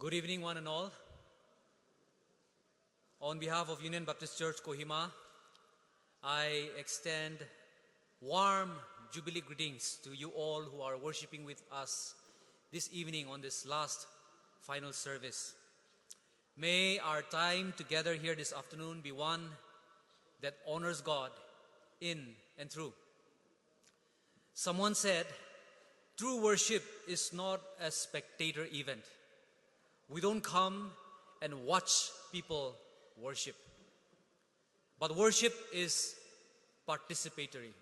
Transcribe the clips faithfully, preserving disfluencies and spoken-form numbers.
Good evening, one and all. On behalf of Union Baptist Church Kohima, I extend warm Jubilee greetings to you all who are worshiping with us this evening on this last final service. May our time together here this afternoon be one that honors God in and through. Someone said, "True worship is not a spectator event. We don't come and watch people worship." But worship is participatory,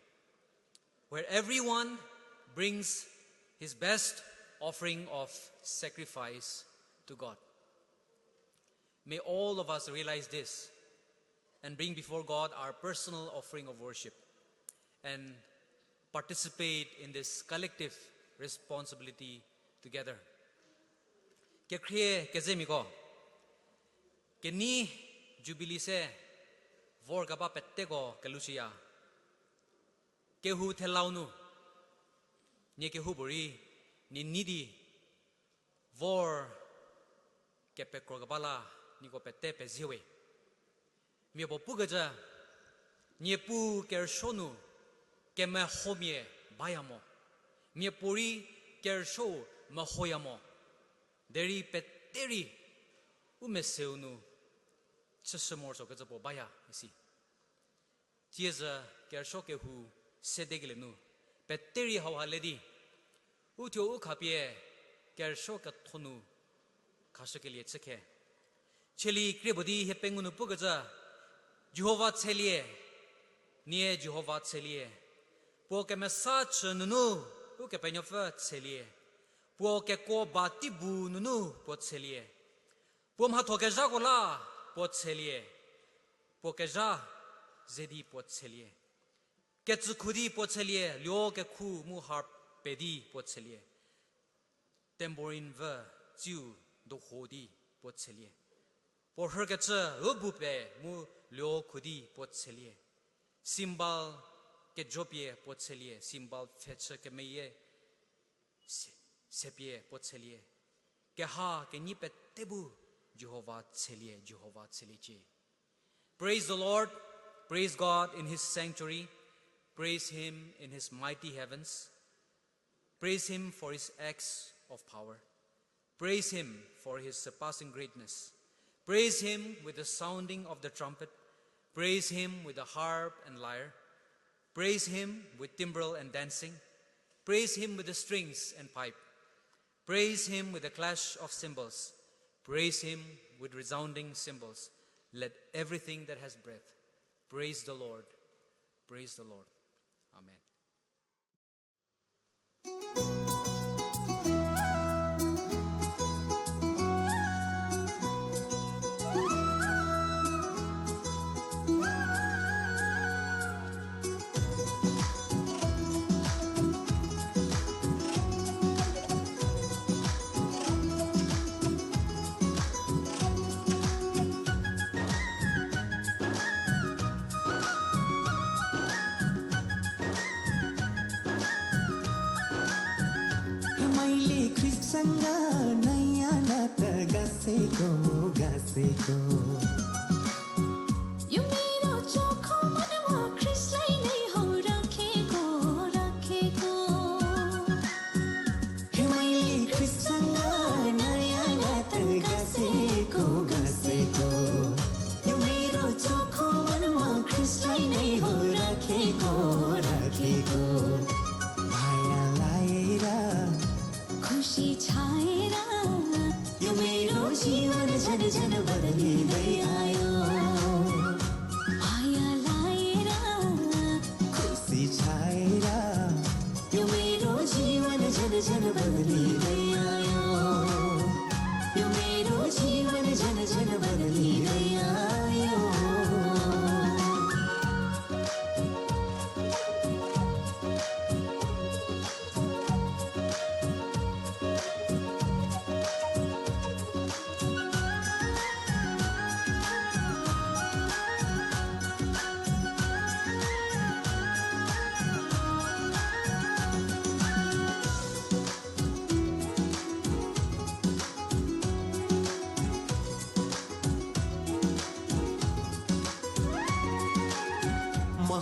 where everyone brings his best offering of sacrifice to God. May all of us realize this and bring before God our personal offering of worship and participate in this collective responsibility together. Kekhrie kezemiako, kenei Jubilee se vorkeba peteko kelushüya. Kehou thelau nu, nie kehoupuorei, nie nei di vor kepekrokeba la, nieko pete pezie we. Mia puo pukecü, Niepuu kerüsuo nu kemehomia baya mo. Miapuorei kerüsuo mehoya mo. Derei pete rei u meseu nu chüshü morosuokecü puo baya isi. Tiezü kerüsuo kehou sedekelie nu, pete rei hauha le di, uthuo u khapie kerüsuo ketho nu khashükelie chükhe. Cheli krie puo di hie pengou nu pukecü, Jihova tshelie, nie Jihova tshelie. Puo kemesa chü nunu Ukepenuopfü tshelie. Puo kekuo ba tei bu nunu puo tshelie. Puo mhatho kezhako la puo tshelie. Puo kezha ze di puo tshelie. Kecükhu di puo tshelie, luo kekhu mu harp pe di puo tshelie. Tambourine vü tsiu doho di puo tshelie. Puo rhükecü u bu pe mu luo khu di puo tshelie. Cymbal kejopie puo tshelie, cymbal pfhechü kemeyie se-, sepie puo tshelie. Keha kenyi pete bu Jihova tshelie, Jihova tsheliecie. Praise the Lord. Praise God in his sanctuary. Praise him in his mighty heavens. Praise him for his acts of power. Praise him for his surpassing greatness. Praise him with the sounding of the trumpet. Praise him with the harp and lyre. Praise him with timbrel and dancing. Praise him with the strings and pipe. Praise him with the clash of cymbals. Praise him with resounding cymbals. Let everything that has breath praise the Lord. Praise the Lord. Amen. Hemaili Khrista nga naya lata gaseko, gaseko. Yumiro choko manwa Khrista nei ho rakheko, rakheko. Hemaili Khrista nga naya lata gaseko, gaseko. Yumiro choko manwa Khrista nei ho rakheko, rakheko. Haya laira, khushi chaira. Yumiro jiwan jhan jhan badali gaya yo. Haya laira, khushi chaira. Yumiro jiwan jhan jhan badali gaya yo. Yumiro jiwan jhan jhan badali gaya yo.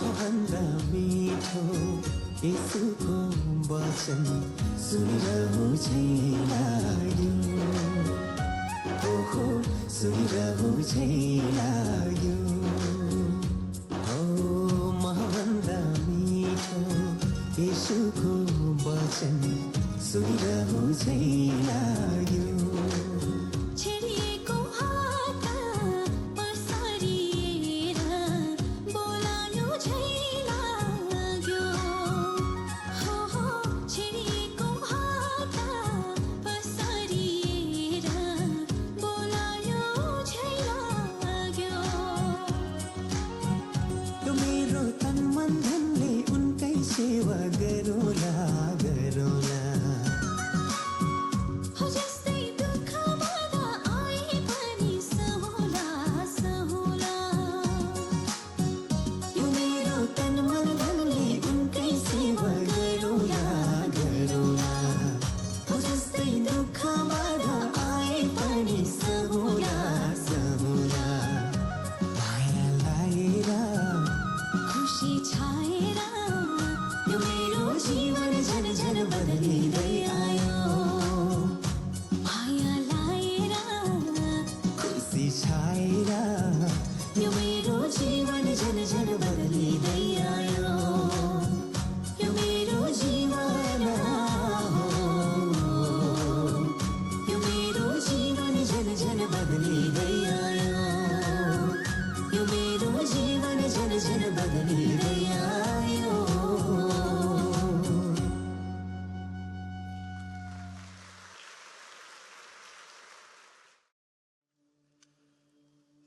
Mohan da mitho, Jisu ko bachan suni rahu chei layo. Oho, suni rahu chei layo. Oh, Mohan da mitho, Jisu ko bachan suni rahu chei layo. Cheri ko hata pasari ra, bolayo chei layo. Ho ho, cheri ko hata pasari ra, bolayo chei layo. Tumero tan mandhan le unkai sewa garola, garola. Ho jeste dukha bada ai pani sahula, sahula. Tumero tan mandhan le unkai sewa garola, garola. Ho jeste dukha bada ai pani sahula, sahula. Maya laye ra, khushi chhaye ra, tumero jeevan jhan jhan badli gaya yo. Maya laye ra, khushi chhaye ra, tumero jeevan jhan jhan badli gaya yo. Yo mero jeevan ho, yo mero jeevan jhan jhan badli gaya yo. Yo mero jeevan jhan jhan badli gaya yo.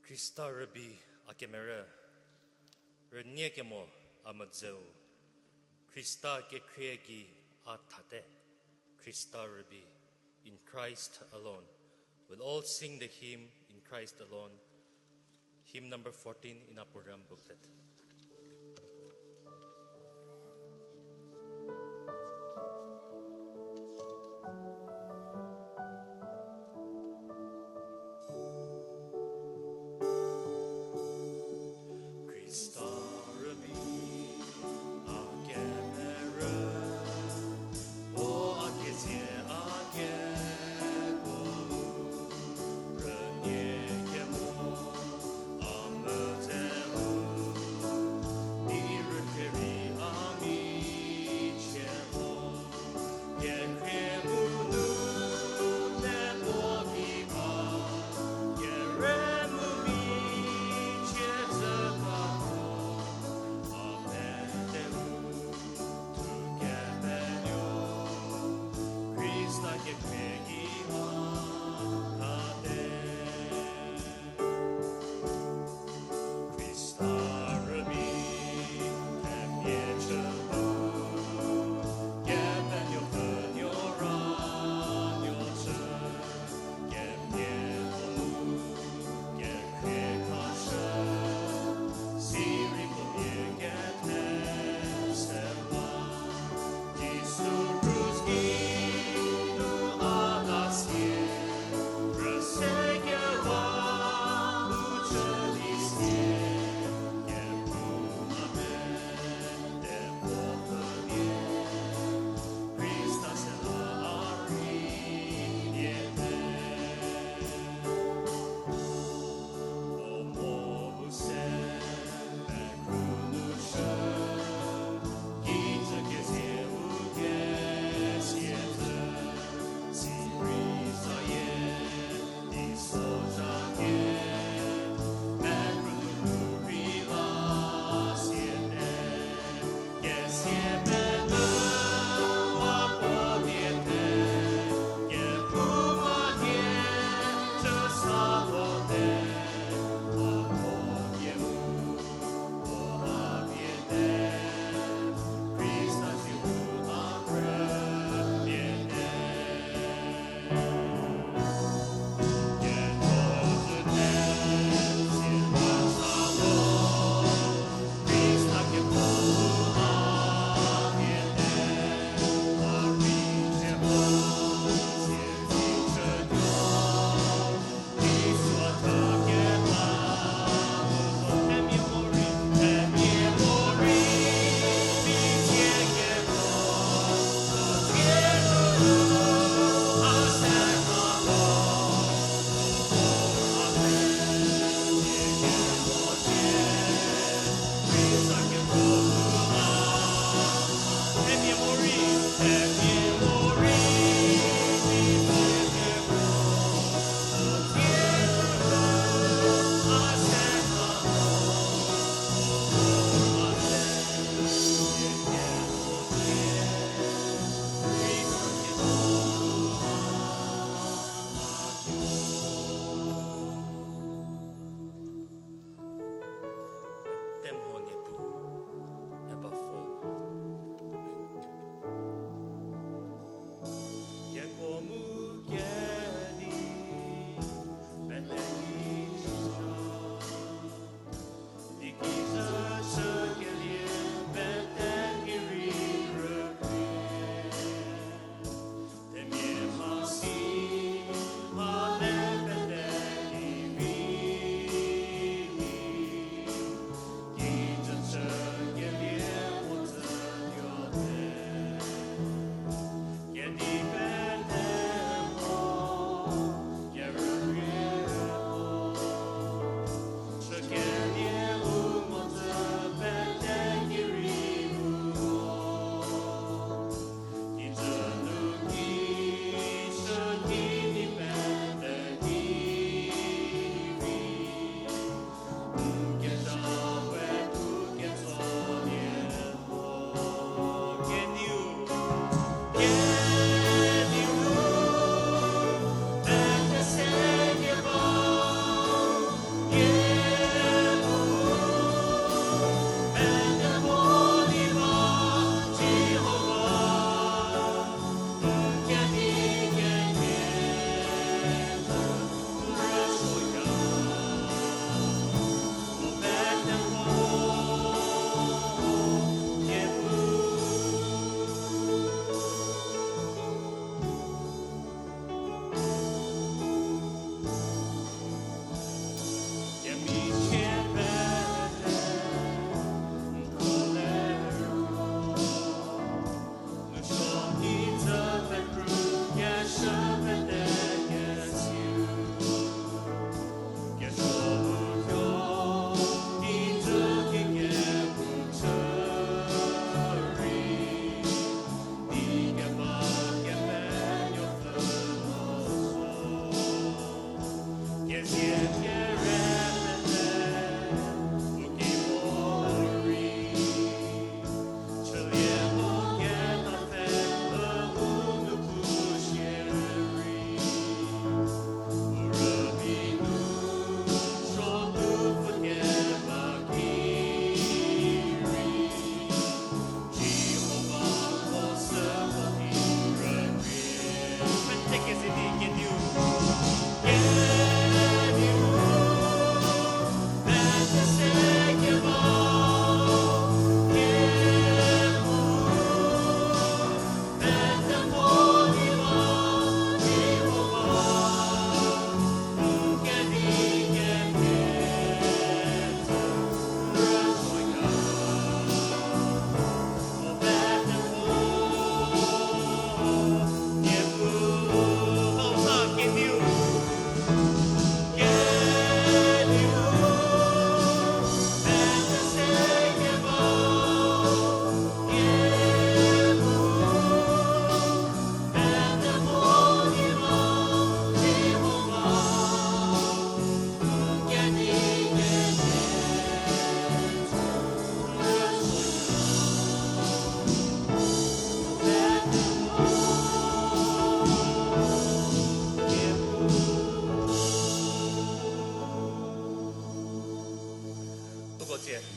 Khrista rübei a kemerü, rünie kemo a medzeu, Khrista kekhrie gei a thate, Khrista rübei, in Christ alone. We'll all sing the hymn In Christ Alone, hymn number fourteen in our program booklet. Khrista rübei a kemerü, puo a kezie a kekuo, rünie kemo a medzeu, di rükhrie rei a michie ho. Kekhrie bu nu te puo ki ba, kere mu michie zü ba ho.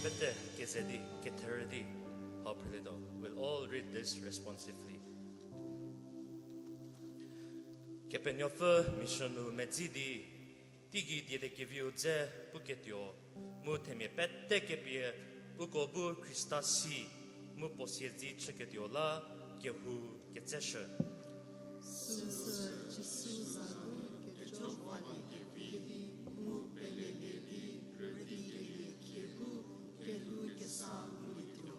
Pete keze di, ketherü di, hau phrülietuo. We'll all read this responsively. Kepenuopfü mission nu medzi di, teigei dieliekeviu dze puketuo, mu themia pete kepie, uko bu Khrista si, mu puo siedzi chüketuo la, kehou ketseshü. Süsü Jisu za nu kejo vali kevi di mu pelelie di rüdikelie kie bu kelhou kesa ngulietuo.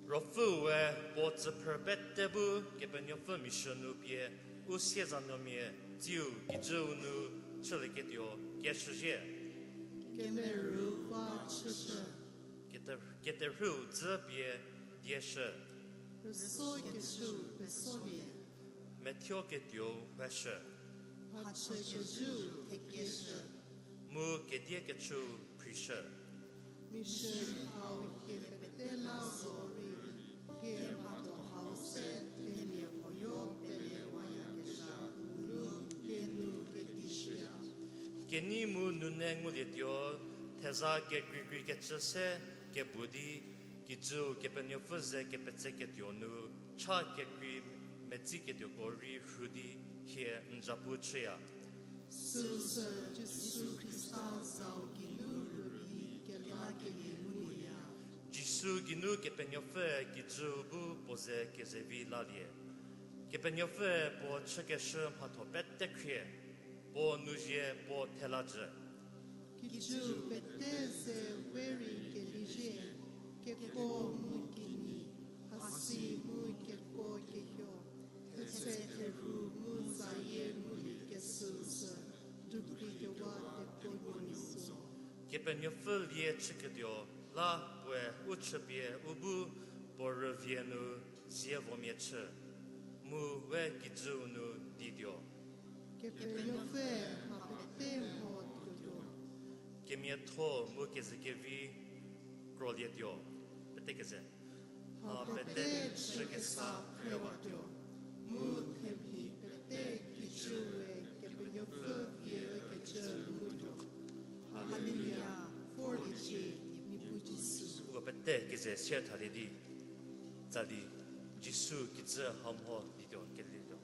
Ruopfüu we puo tsüphrü pete bu Kepenuopfü mission nu pie u siezanuomia tsiu kijüu nu chülieketuo keshüzhie. Kemerü va chüshü. Kete-, keterhüu dzü pie dieshü. Rüsokeshüu pesolie. Methuoketuou heshü. Mhachükecüu thekieshü. Mu kediekecüu phrishü. Mission hau hie pete la zorei, hie mhatho hau se themia puoyo pelewayakezha nunu hie nu kedishüya. Kenei mu nune ngulietuo, theza kekreikreikecü se kebu di, kijüu Kepenuopfü ze kepetseketuo nu cha kekrei medziketuoko rei rhu di hie n zapu chüya. Süsü Jisu Khrista zau geinu rübei kelakelie ngulieya. Jisu geinu Kepenuopfüe kijüu bu puo ze kezevi lalie. Kepenuopfüe puo chükeshü mhatho pete khrie, puo nuzie puo thela jü. Kijüu pete ze we rei kelizhie, kekuo mu kinyi, hasi mu kekuo kehuo, thetse therhu mu zayie ngulie kesüu sü, dukhri kewa tekuo nuo zo. Kepenuopfü lie chüketuo la puoe u chüpie u bu puo rüvie nu zievomia chü, mu we kijüu nu dituo. Kepenuopfü mha pete mho tuotuo. Kemiatho mu kezekevi krolietuo. Pete keze. Mha pete chükesa phrewatuo, mu themhi pete kijüue Kepenuopfü vie ükecü ngutuo. Haleluya, vorliecie, Niepuu Jisu. Uko pete keze sier thalie di, tsali, Jisu kijü hau mho dituo kelietuo.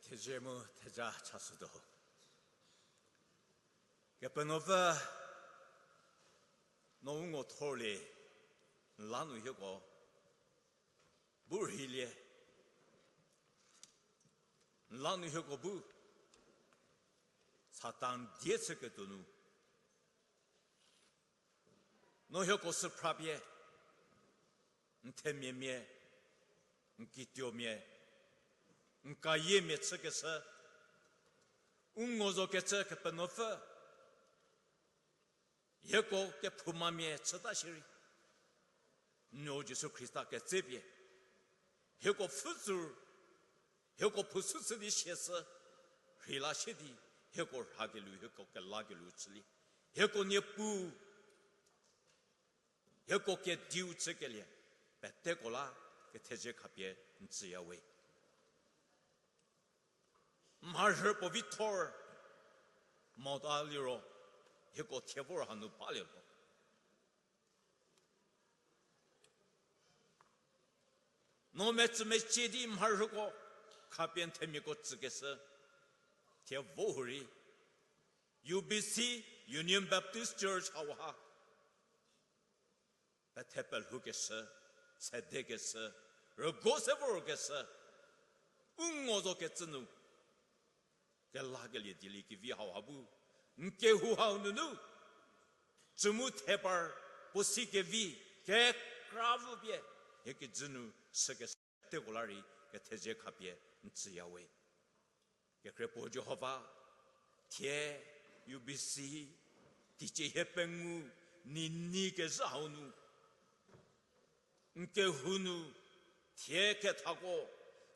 Thezie mu theja chashütuo. Kepenuopfü, no u ngo thorlie, n la nu hieko bu rheilie, n la nu hieko bu Satan die chüketuo nu, no hieko süphra pie, n themiamia, n kituomia, n kayiemia chükeshü, u ngo zokecü Kepenuopfü, hieko kephoumamia chüta shierei, n nuo Jisu Khrista ketsepie, hieko pfhütsur, hieko phoushü chü di siashü, rheila shie di, hieko rhakelieu, hieko kelakelieu chülie. Hieko Niepuu, hieko kediu chükelie, peteko la kethezie khapie n tsüyawe. Mharhü puo vi thor mota liro, hieko thie vor hanu balie lho. No metsümecie di mharhüko khapie n themiako tsükeshü, thie vo hurei, U B C, Union Baptist Church hauha pethe pelhoukeshü, sedekeshü, rügo se vorkeshü, u ngo zokecü nu, kelakelie dieliekevi hauha bu, n kehou hau nunu, tsü mu thepar, puo si kevi, kekra vü pie, hie kijü nu, sükeshü teko la rei, kethezie khapie n tsüyawe. Kekhrie puo Jihova, thie U B C, teicie hiepengou, nini kezhü hau nu, n kehou nu, thie kethako,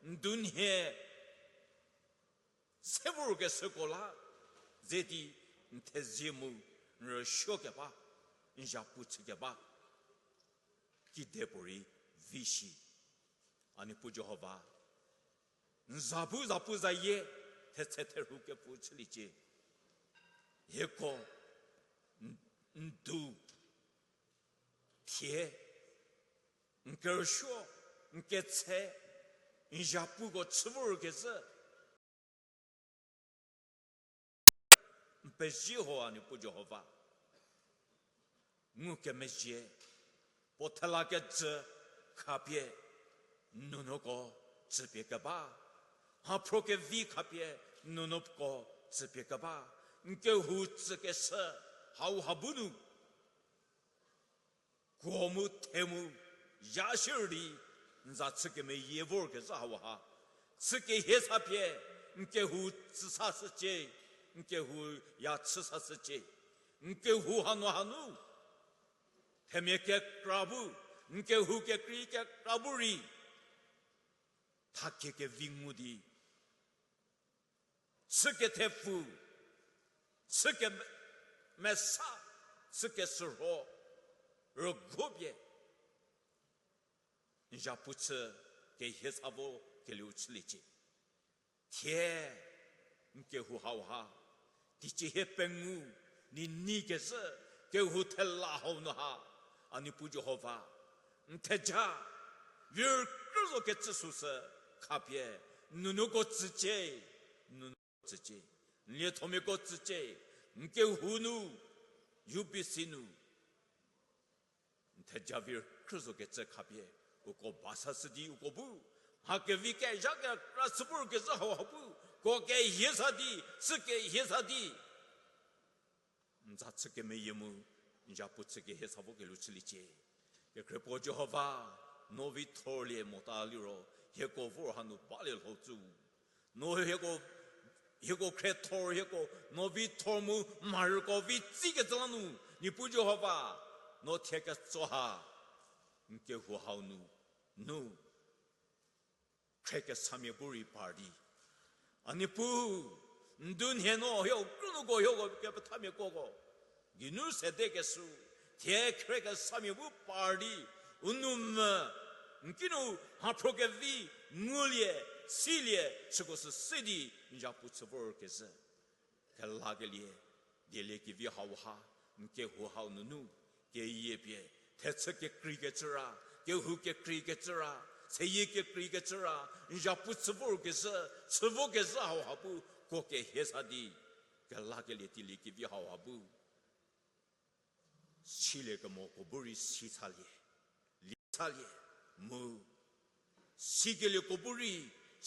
n dunhie, se vorkeshüko la, ze di n thezie mu, n rüsuo keba, n zhapu chükeba, kidepuorei vi shi. A Niepuu Jihova, n za bu zapu zayie, thetse therhu kepfü chüliecie. Hieko, n, n du, thie, n kerüsuo, n ketse, n zhapuko chü vorkezhü, n pezie ho a Niepuu Jihova. Ngukemezhie, puo thela kejü khapie, n nuonuoko tsüpie keba. Mhaphro kevi khapie, n nuonuoko tsüpie keba. N kehou tsükeshü, hauha bu nu kuo mu the mu, ya shierei, n za chü kemeyie vorkezhü hauha, chü kehie sa pie, n kehou tsü sashücie, n kehou ya chü sashücie, n kehou hanu hanu, themia kekra bu, n kehou kekrei kekra bu rei, thakie kevi ngu di, chü kethepfu, chü kemesa, chü kesürho, rügho pie, n zhapu chü kehie sa vo kelieu chüliecie. Thie, n kehou hauha, teicie hiepengou, nini kezhü, kehou thela hau nu ha, a Niepuu Jihova, n theja, vir krü zo kecü süsü, khapie, n nuonuoko tsücie, n nuonuoko tsücie, n liethomiako tsücie, n kehou nu, U B C nu, n theja vir krü zo kecü khapie, uko ba sashü di uko bu, mha kevi kezha kekra chü vorkezhü hauha bu, kuo kehie sa di, chü kehie sa di, n za chü kemeyie mu, n zhapu chü kehie sa vo kelieu chüliecie. Kekhrie puo Jihova, no vi thorlie mota liro, hieko vor hanu balie lho tsü. No hieko, hieko khriethor, hieko, no vi thor mu, mharüko vi tsikecü la nu, Niepuu Jihova, no thie ketso ha, n kehou hau nu, nu, khrie kesamia bu rei par di. A Niepuu, n dunhie no hieko krünuoko hieko kepethamiakoko geinu sedekeshü, thie khrie kesamia bu par di, u nou mvü, n kinu mhaphro kevi, ngulie, silie, süko sü se di, n zhapu chü vorkezhü. Kelakelie, dieliekevi hauha, n kehou hau nunu, keyie pie, thechü kekreikecü ra, kehou kekreikecü ra, Seyie kekreikecü ra, n zhapu chü vorkezhü, chü vokezhü hauha bu, ko kehie sa di, kelakelie tilie kevi hauha bu. Siliekemoko bu rei si salie, lie salie, mu. Sikelieko bu rei,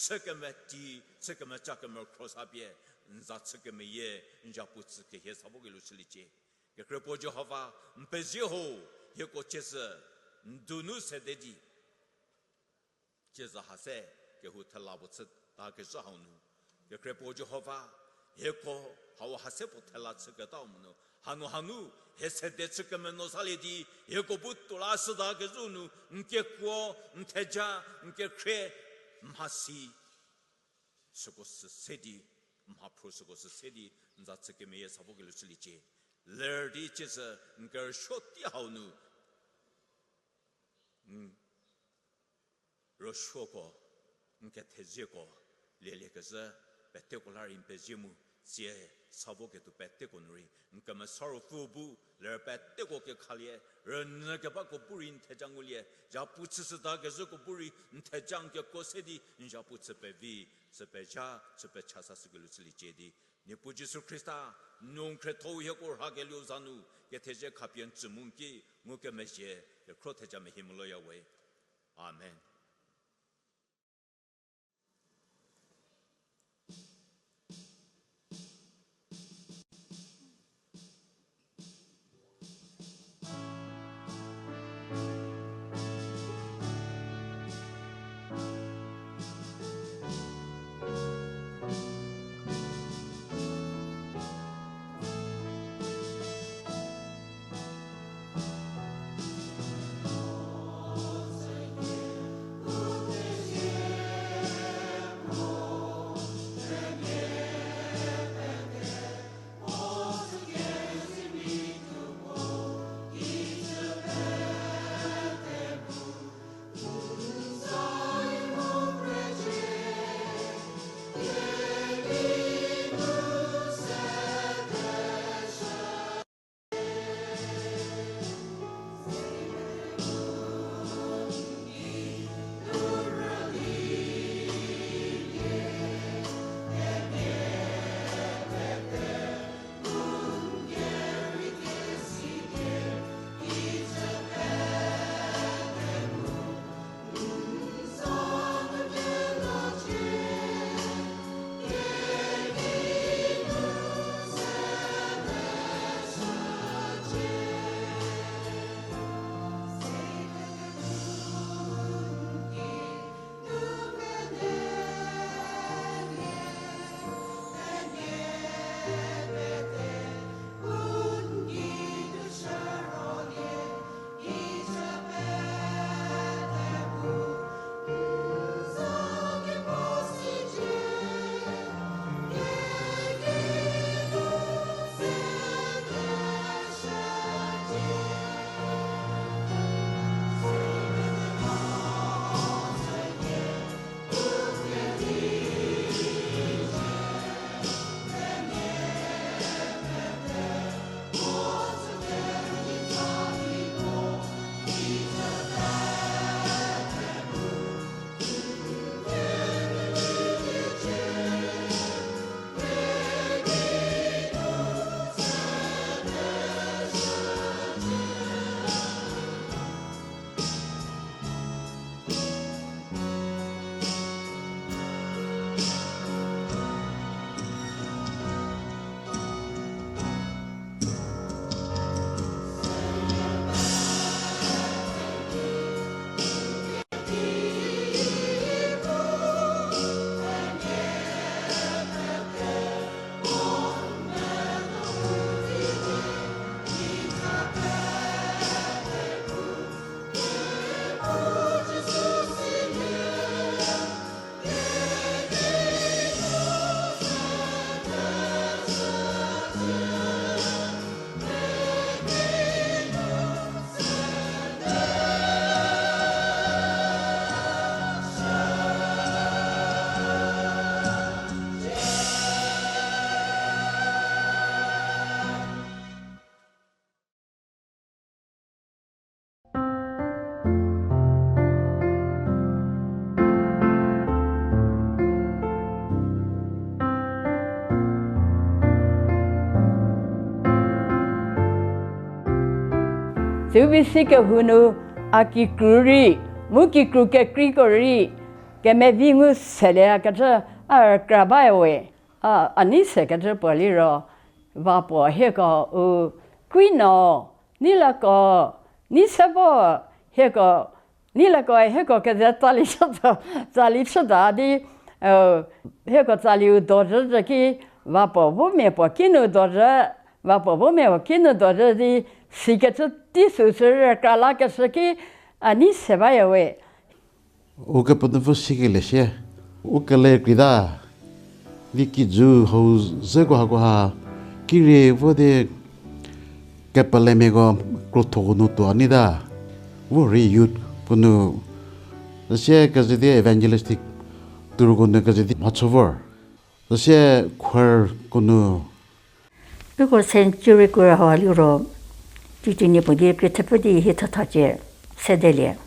chü kemeti, chü kemeca kemekhro sa pie, n za chü kemeyie, n zhapu chü kehie sa vokelieu chüliecie. Kekrepuo Jihova, n pezie ho, hieko ciezü, n donu sede di. Ciezü ha se kehou thela puo chütakezhü hau nu. Kekrepuo Jihova, hieko hau ha se puo thela chüketau mo nu. Hanu hanu, hie sede chü kemeno salie di, hieko bu tuo la shütakezhü nu, n kekuo, n theja, n kekhrie, mhasi. Süko sü se di, mhaphro süko sü se di, n za chü kemeyie sa vokelieu chüliecie. Ler di ciezü, n kerüsuo tei hau nu. N rüsuoko, n kethezieko, lieliekezhü, peteko la rei n pezie mu, tsie sa voketuo peteko nu rei, n Kemesa Ruopfü bu, ler peteko kekhalie, rünyü kebako bu rei n theja ngulie, zhapu chüshütakezhüko bu rei n theja n kekuo se di, n zhapu chü pevi, chü pezha, chü pecha sa shükelieu chüliecie di, Niepuu Jisu Khrista, n nuo n khrietho-u hieko rhakelieu za nu, kethezie khapie n tsü mu n ki, ngukemezhie, kekhro theja mehie meloyawe. Amen. Süu bi si kehou nu a kikru rei, mu kikru kekreiko rei, kemevi ngu selieyakecü a rükra baya we. A, a nei sekecü puo liro, va puo hieko u krünuo, neilako, nei se vo hieko, neilako hieko keze tsali chüta, tsali chüta di, hieko tsaliu dojü zhü ki, va puo bu mia puo kinu dojü, va puo bu mia puo kinu dojü di, sikecü tei süu sü rükra lakeshü ki, a nei se baya we. Ukepenuopfü sikelie sie, u kele krita, vi kijü hau zeko hakoha, kirie vo di kepelemiako krotho nu tuo a neita, vo rei youth puo nu, süsie keze di evangelistic tourko nu keze di mhachü vor, süsie choirko nu. Uko century kura hau liro, titi nie puo di krie thepfü di hie thathacie, sedelie.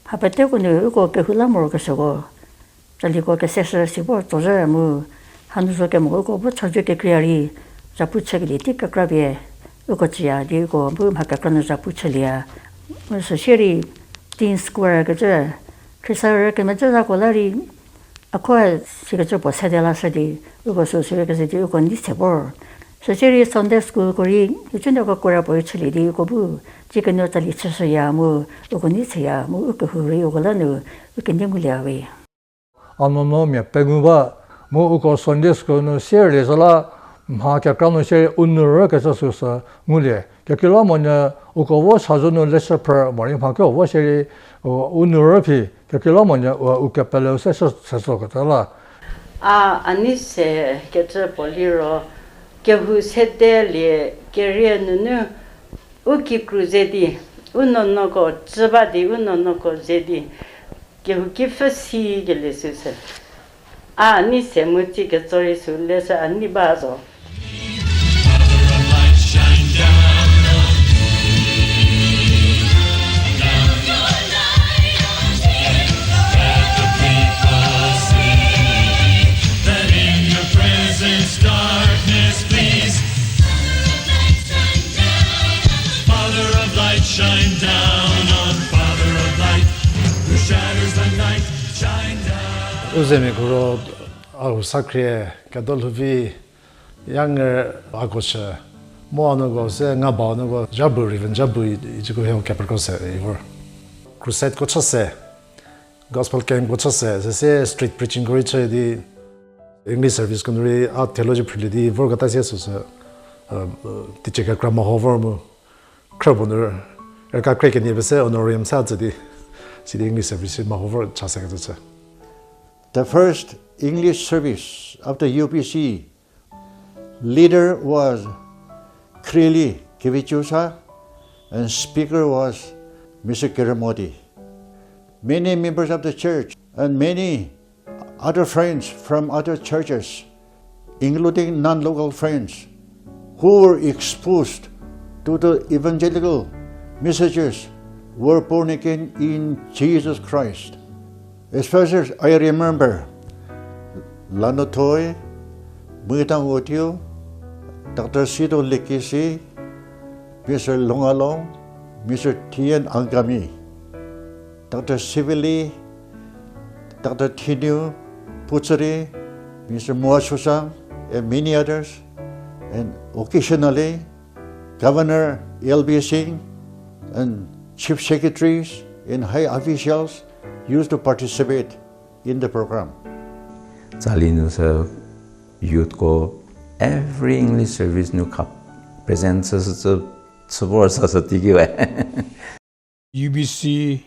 Ha peteko nu uko kehou la morokesuoko, tsaliko keseshü si vor tsozhü mu, hanu zo kemo uko bu chazou kekreia rei, zhapu chükelie tei kekra pie, uko tsüya di uko bu mha kekra nu zhapu chülieya. Mu süsie rei, Teens Choir kecü, Khrista rei kemecü zhako la rei, a kho sikecü puo sede lashü di, uko süu sürei keze di uko nei se vor. Süsie rei Sunday schoolko rei, kecünuoko choir puorei chülie di uko bu, tsie kenuo tsali chüshüya mu, uko nei seya mu, u kehou rei uko la nu, u kenei ngulie we. A nuonuo mia pengou ba, mu uko Sunday school nu sierlie zo la, mha kekra nu sierei u nu rükecü süsü ngulie. Kekreilamonyü uko vo chazou nu leshü phrü morei mha keu vo sierei, u nu rü phi, kekreilamonyü u, u kepeleu se shü se sokecü la. A, a nei sekecü puo liro, kehou sedelie kerie nunu, u kikru ze di, u nuonuoko chü ba di, u nuonuoko ze di, kehouki pfhü sikelie süsü. A nei se mu tsie ketso rei süu leshü a nei ba zo. U zemia koro, a u sakhrie, kedo lhou vi, yanger akoshü, mu a nuoko se nga ba nuoko, Jabu, Reverend Jabu, icüko hieko kepekro se i vor. Crusadeko chü se, Gospel campko chü se, süsie street preachingko rei chü di, English serviceko nu rei a theology phrülie di vorketa sie süsü, teicie kekra meho vor mu, khrüpuo nu, rüka krie kenie pese honorarium sa tsü di, sidi English service meho vor cha sekecü chü. The first English service of the U B C leader was Khrili Kevichusa, and speaker was Mister Keremodi. Many members of the church and many other friends from other churches, including non-local friends, who were exposed to the evangelical messages, were born again in Jesus Christ. As far as I remember, Lano Toi, Muitang Otio, Doctor Sito Lekisi, Mister Longalong, Mister T N Angami, Doctor Sivili, Doctor Thiniu Putsüri, Mister Moa Susang, and many others, and occasionally Governor L B Singh and chief secretaries and high officials used to participate in the program. Tsali nu sü youthko every English service nu kha present chü, chü, chü, chü vor sa sa tiki we. U B C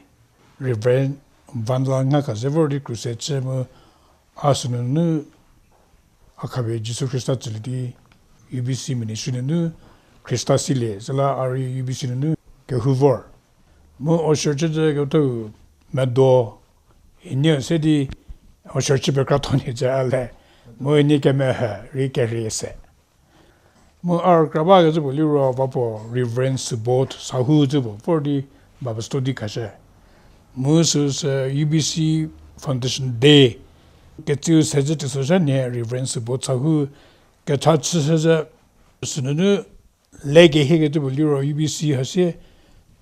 Reverend Vanla Ngaka ze vor di crusade chü mu a sünunu a khapie Jisu Khrista tsülie di U B C ministry nunu Khrista silie, süla a rei U B C nunu kehou vor. Mu usher chü ze kethou medo, ini se di usher chü pekra thonhie ze a le, mu ini kemehe rei kerie se. Mu a rükra bakecü puo liro va puo Reverend Subodh Sahu cü puo vor di Bible study khashü. Mu süsü U B C Foundation Day ketsüu sezhü teisozha nhie Reverend Subodh Sahu kecha chüshüzhü sünunu le kehiekecü puo liro U B C hasie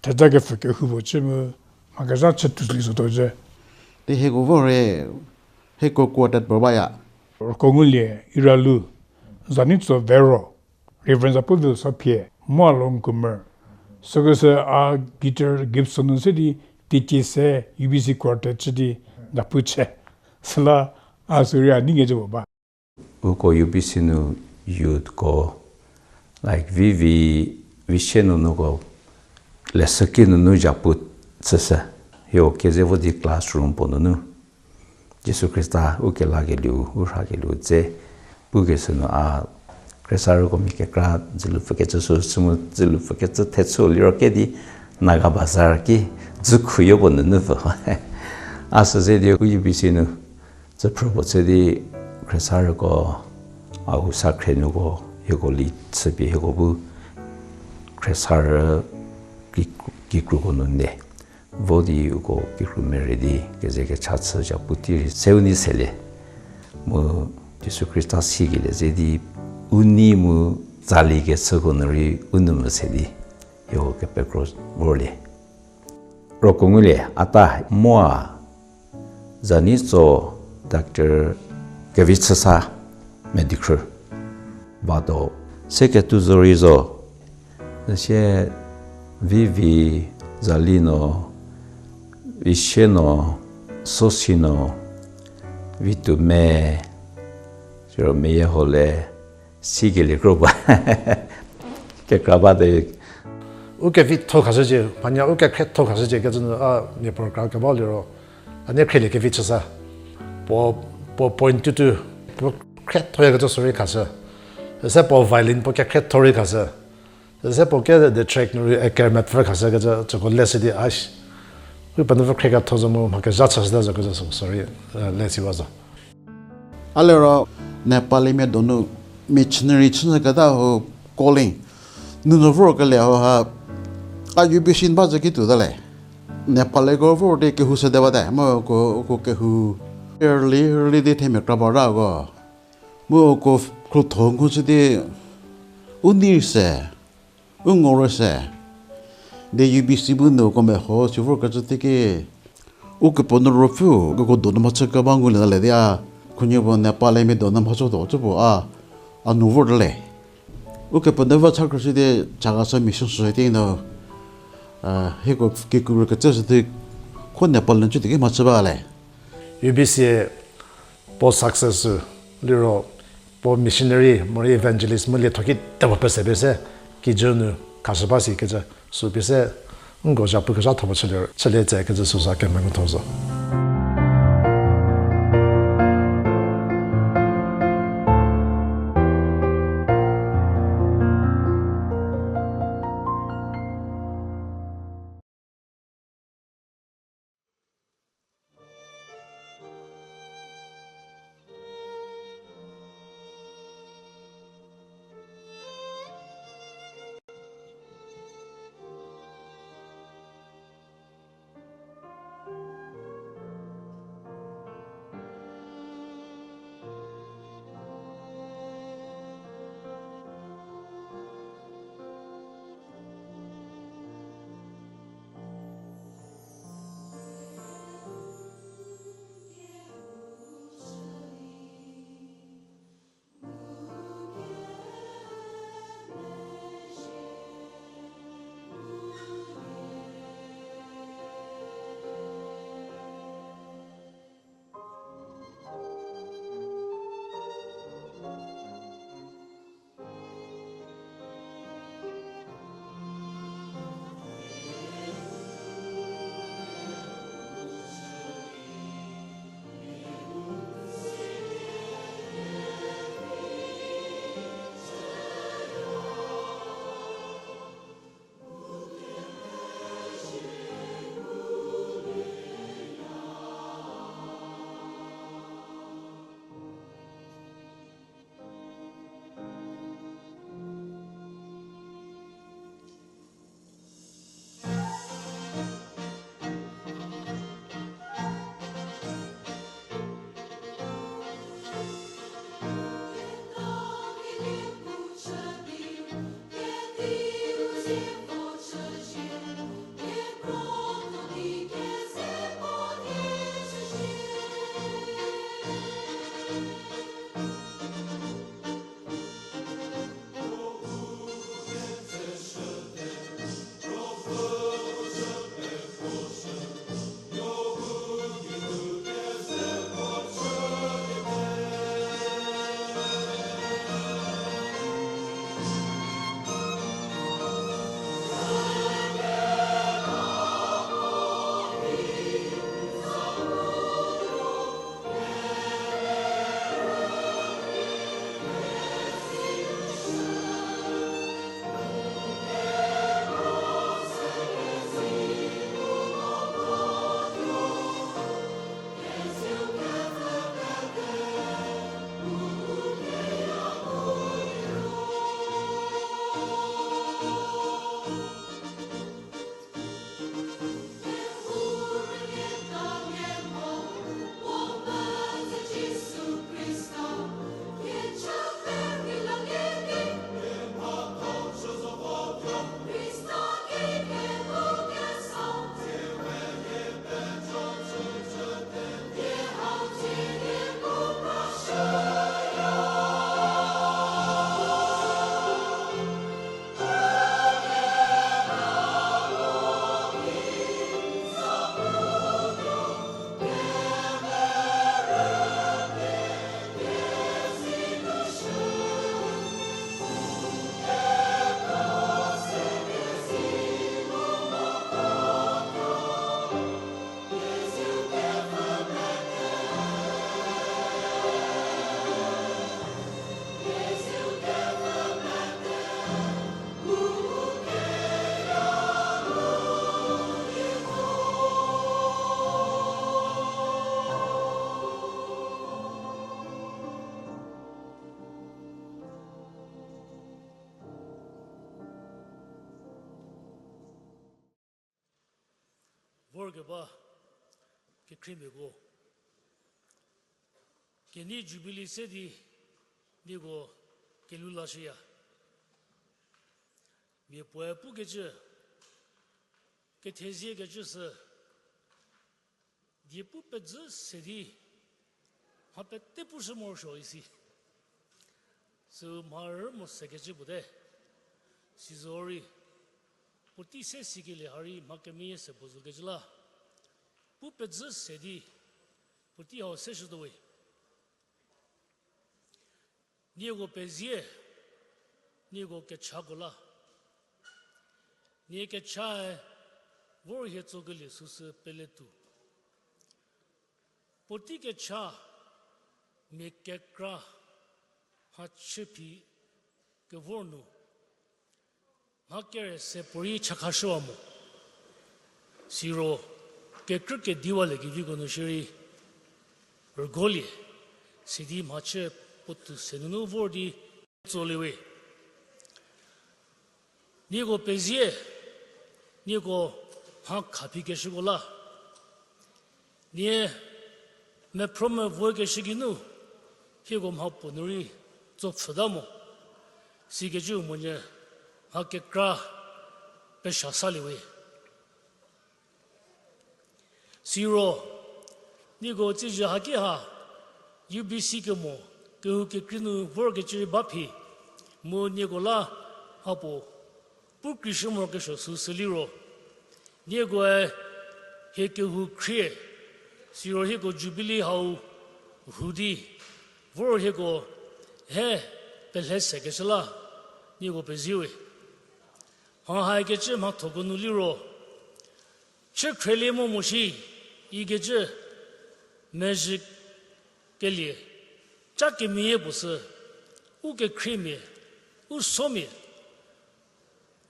Theza kepfü kehoupuo chü mu, mha kezha chü tuo li zotuo zhü. Te hieko vo re, hieko quartet puo baya. Rüko ngulie Iralu, Zanitso Vero, Reverend Zapuvel Saphie, Moalong Kumer. Sükesü a guitar Gibson nu se di, titi se U B C quartet chü di, zapu chü. Süla a sürei a nei ngezhü puo ba. Uko U B C nu youth ko, like, vi vi, vi sie nunuko, leshüki nunu zapu chüshü. Hio keze vo di classroom puo nunu. Jisu Khrista u kelakelieu, u rhakelieu dze, pukeshü nu a, Khriesarüko mia kekra dzülu pfükecü sü, sü mu dzülu pfükecü thechü liro ke di Naga Bazar ki dzükhuyo puo nunu pfü. A sü ze di u U B C nu, tsüphrü puo chü di Khriesarüko, a u sa khrenuko, hieko li chüpie hieko bu Khriesarü ki-, kikruko nu nde. Vo di uko kikru merei di keze kecha chü zapu tei rei seu nei selie. Mu Jisu Khrista sikelie ze di u nei mu tsali kechüko nu rei u nou mvü se di hieko kepekro vorlie. Rüko ngulie ata Moa Zanitso Doctor Kevichüsa Medikhrü. Bado se ketuo zorei zo. Süsie Vivi, Zali no, Visie no, Sosi no, Vitume, siro meyie ho le, sikelie kro ba. Kekra ba de. U kevitho khashücie, mhanya u kekhrietho khashücie kecü nu a mia puo kra keba liro. A nie khrielie Kevichüsa. Puo, puo point tutu, puo khrietho yakecü sürei khashü. Se puo violin puo kekhrietho rei khashü. Se puo ke the track nu rei eker mepfü khashü kecü, tsüko lesi di aish. U penuopfü khrie ketho zo mu mha kezha chüshüta zo kecü sürei, eh, lesi wa zo. A liro Nepalimia donu missionary chünyü keta ho calling. Nunu vorkelie ho ha, a U B C ba zü ki tuota le. Nepaliko vor di kehou sede bate, mu ko, ko kehou early, early di themia kra ba ra ko. Mu ko krotho ngu chü di u nei se, u ngo rei se. De U B C bu nu ko meho si vorkecü tiki, ukepuo nu ruopfü, uko donu mhachü keba ngulie ta le di a, khunhie puo Nepalimia donu mhachütuo chü puo a, a nu vorte le. Ukepenuopfü cha khrüshü di Chakhesang Mission Society nu, a, hieko kikru kecü sü di kho Nepali nu chü di ki mhachü ba le. U B C puo success liro puo missionary morei evangelist mu lietho kitepuo pese pese kijü nu khashü ba sikecü sü pie se nko zhapu kezhatho puo chülie, chülie tse kecü süsa kemengu tho zo. Vorkeba kekhriemiako, kenei Jubilee se di nieko kelhou lashüya. Mia puoe pukecü, kethezie kecü sü, die pu pezhü se di mha pete pushü morosuo isi. Süu mha rü mo sekecü puote. Sizorei, puotei se sikelie harei mha kemeyie se puo zokecü la, pu pezhü se di puotei hau seshütuowe. Nieko pezie, nieko kechako la. Nie kechae vor hie tsokelie süsü peletuo. Puotei kecha, mia kekra, mhachü phi kevor nu, mha kere se puorei chakhashüwa mo. Siro, kekrü kediwaliekeviko nu shierei rügolie, sidi mhachü puotou se nunu vor di tsolie we. Nieko pezie, nieko mha khaphi keshüko la. Nie mephro mevo keshü geinu, hieko mha puo nu rei tsopfhüta mo. Sikecü monyü mha kekra pesha salie we. Siro, nieko tsizhü haki ha, U B C kemo, kehou kekrei nu vorkecü rei ba phi, mu nieko la mhapuo pu krishü morokesuo süsü liro, niekoe hie kehou khrie, siro hieko Jubilee hau hu di vor hieko he pelhe sekeshü la, nieko peziewe. Mha haikecü mhathoko nu liro, chükhrelie mo mo shi, ikecü mezhü kelie, ca kemeyie puo sü, u kekhriemia, u somia,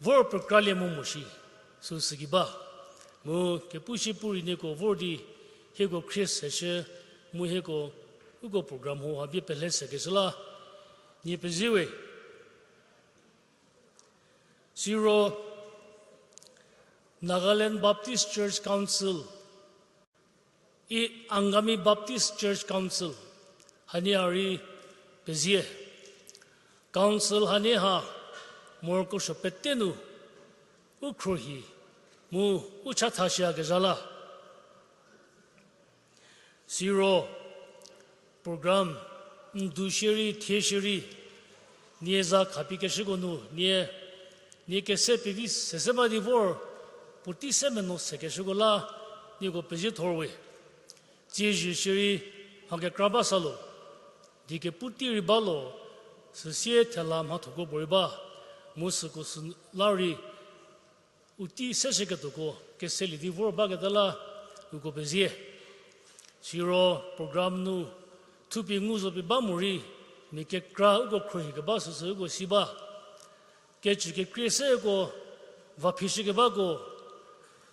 vor pekralie mo mo shi, süsü ki ba. Mu kepu shi pu rei nieko vor di, hieko khrie seshü, mu hieko, uko program hau ha bie pelhe sekeshü la, nie peziewe. Siro Nagaland Baptist Church Council, i Angami Baptist Church Council, hanie ha rei pezie. Council hanie ha morokesuo pete nu u khruohi mu u chathashüyakezha la. Siro program n du shierei thie shierei, nie za khaphi keshüko nu nie, nie kese pevi sese ba di vor, puotei se meno sekeshüko la, nieko pezie thorwe. Tsiezhü shierei mha kekra ba sa lo, die kepu tei rei ba lo, süsie thela mhathoko puo rei ba, mu süko sü la rei u tei seshüketuoko keselie di vor baketa la, uko pezie. Siro program nu thupie ngu zo pie ba morei, mia kekra uko khruohi keba süsü uko si ba. Kecü kekrie seko, va phishü kebako,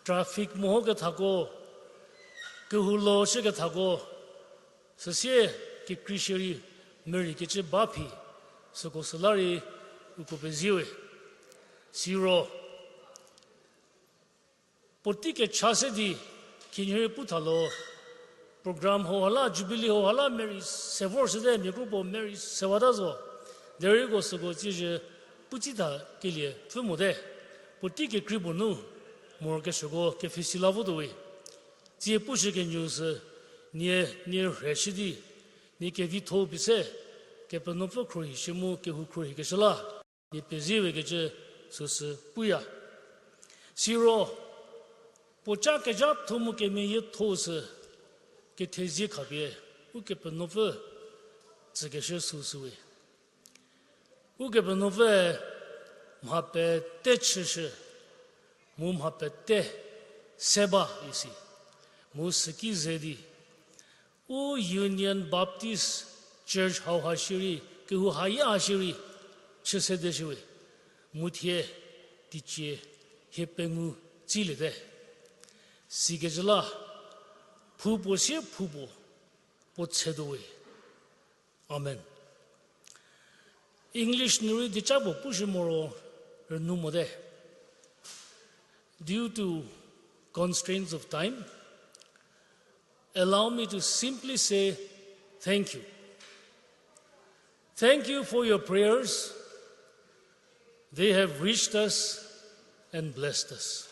traffic mehokethako, kehou lo shükethako, süsie kekrei shierei merei kecü ba phi, süko süla rei uko peziewe. Siro puotei kecha se di, khinhie rei pu tha lo, program hau ha la, Jubilee hau ha la merei se vor shüte, mia kropuo merei sewata zo. Derei uko süko tsiezhü pu tsita kelie pfü mote. Puotei kekrei puo nu morokesuoko kepfhesi la votuowe. Tsie pushü kenyü sü, nie, nie rheshü di, nie kevitho-u pie se, Kepenuopfü khruohishü mu kehou khruohikeshü la, nie peziewekecü süsü puya. Siro, puoca kezhatho mu kemeyietho sü, kethezie khapie, Ukepenuopfü tsükeshü süsüwe. Ukepenuopfüe mha pete chüshü, mu mha pete se ba isi, mu süki ze di, u Union Baptist Church hauha shierei, kehou haya ha shierei, chü sedeshüwe, mu thie, teicie, hie pengou tsiliete. Sikecü la, phou puo sie phou puo, puo tsetuowe. Amen. English nu rei dieca puo pushü moro rünu mote. Due to constraints of time, allow me to simply say thank you. Thank you for your prayers. They have reached us and blessed us.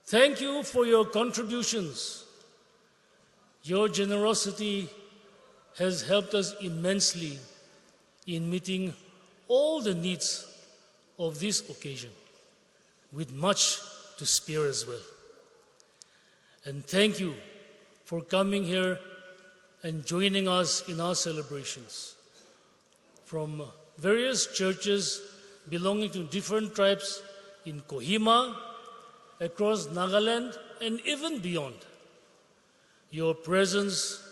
Thank you for your contributions. Your generosity has helped us immensely in meeting all the needs of this occasion, with much to spare as well. And thank you for coming here and joining us in our celebrations. From various churches belonging to different tribes in Kohima, across Nagaland, and even beyond, your presence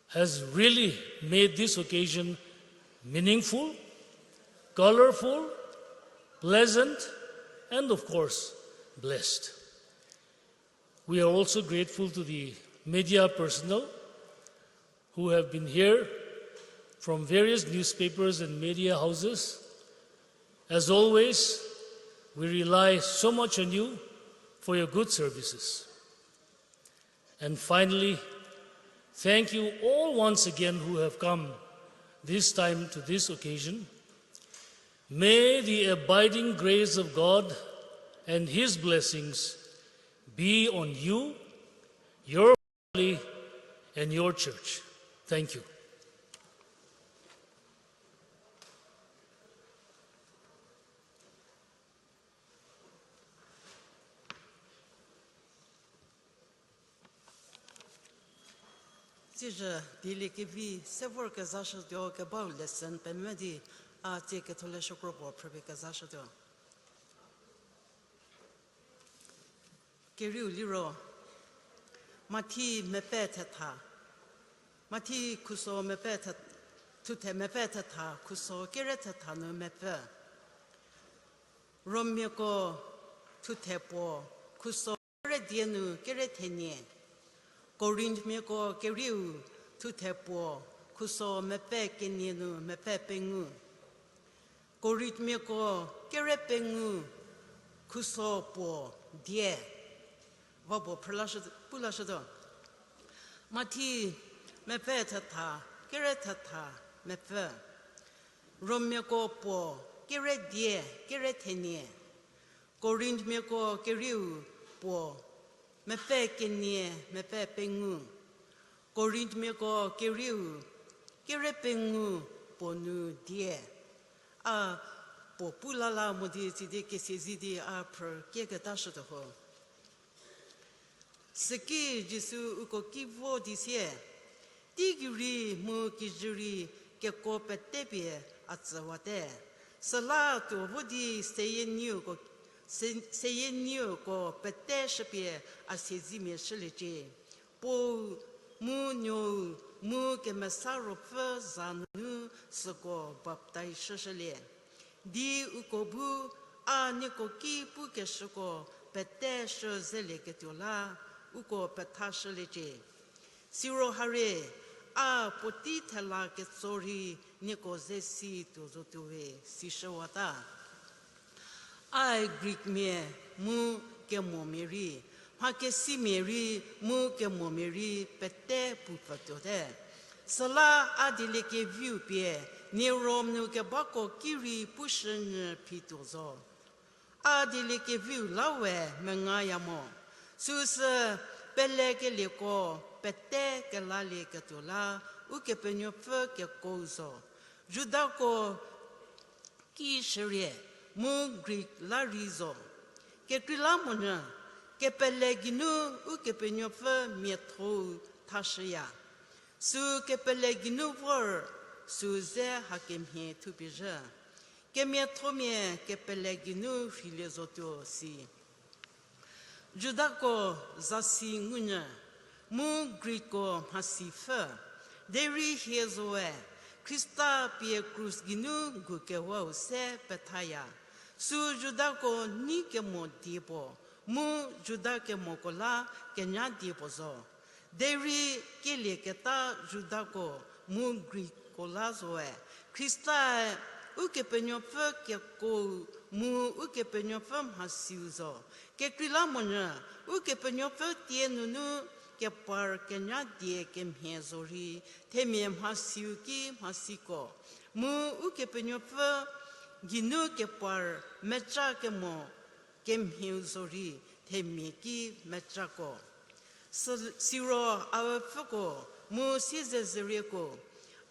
has really made this occasion meaningful, colorful, pleasant, and of course, blessed. We are also grateful to the media personnel who have been here from various newspapers and media houses. As always, we rely so much on you for your good services. And finally, thank you all once again who have come this time to this occasion. May the abiding grace of God and His blessings be on you, your family, and your church. Thank you. Tsizhü Dieliekevi se vor kezashütuo kebau lesson pemvü di, a tsie ketholeshü kro puo phrüpie kezashütuo. Kerieu liro, Mathi mepfü thetha. Mathi khuso mepfü the-, thuthe mepfü thetha, khuso kere thetha nu mepfü. Rommiako thuthe puo, khuso kere die nu kere thenie. Korinthmiako kerieu thuthe puo, khuso mepfü kenie nu mepfü pengou. Korinthmiako kere pengou, khuso puo die. Va puo phrülashü, pulashütuo. Mathi mepfü thetha, kere thetha mepfü. Rommiako puo, kere die, kere thenie. Korinthmiako kerieu puo, mepfü kenie, mepfü pengou. Korinthmiako kerieu, kere pengou puo nu die. A puo pulala mo di tsidi kesiezi di a phrü kieketashütuo ho. Süki Jisu uko ki vo di sie, teigei rei mu kijü rei kekuo pete pie a tsüwate. Süla tuo vo di seyie nieko, se-, seyie nieko pete shüpie a siezemia shüliecie. Puou mu Nuou mu Kemesa Ruopfü za nunu süko baptaiz shüshülie. Di uko bu a nieko ki pukeshüko pete shü zelieketuo la uko pethashüliecie. Siro harie, a puotei thela ketso rei nieko ze si tuo zotuowe, sishüwata. A Greekmia mu kemomia rei, mha kesimia rei mu kemomia rei pete pupfütuote. Süla a Dieliekeviu pie, nie Rom nu kebako ki rei pushünyü phituo zo. A Dieliekeviu la we mengaya mo. Süsü pelekelieko pete kelalieketuo la Ukepenuopfü kekuou zo. Judako ki shürie, mu Greek la rei zo. Kekreilamonyü, kepele geinu Ukepenuopfü miathou thashüya. Sü kepele geinu vor, sü ze hakemhie thupie zhü. Kemiathomia kepele geinu rheilie zotuo si. Judako zasi ngunyü, mu Greekko mhasi pfhü, derei hie zoe, Khrista pie krus geinu ngukewau se pethaya. Sü Judako nei kemo die puo, mu Juda kemoko la kenya die puo zo. Derei kelieketa Judako mu Greekko la zoe, Khristae Ukepenuopfü kekuo mu Ukepenuopfü mhasiu zo. Kekreilamonyü, Ukepenuopfü tie nunu kepar kenya die kemhie zo rei, themia mhasiu ki mhasiko. Mu Ukepenuopfü geinu kepar meca kemo kemhieu zo rei, themia ki mecako. Sü-, siro a üpfüko, mu siezedzürieko,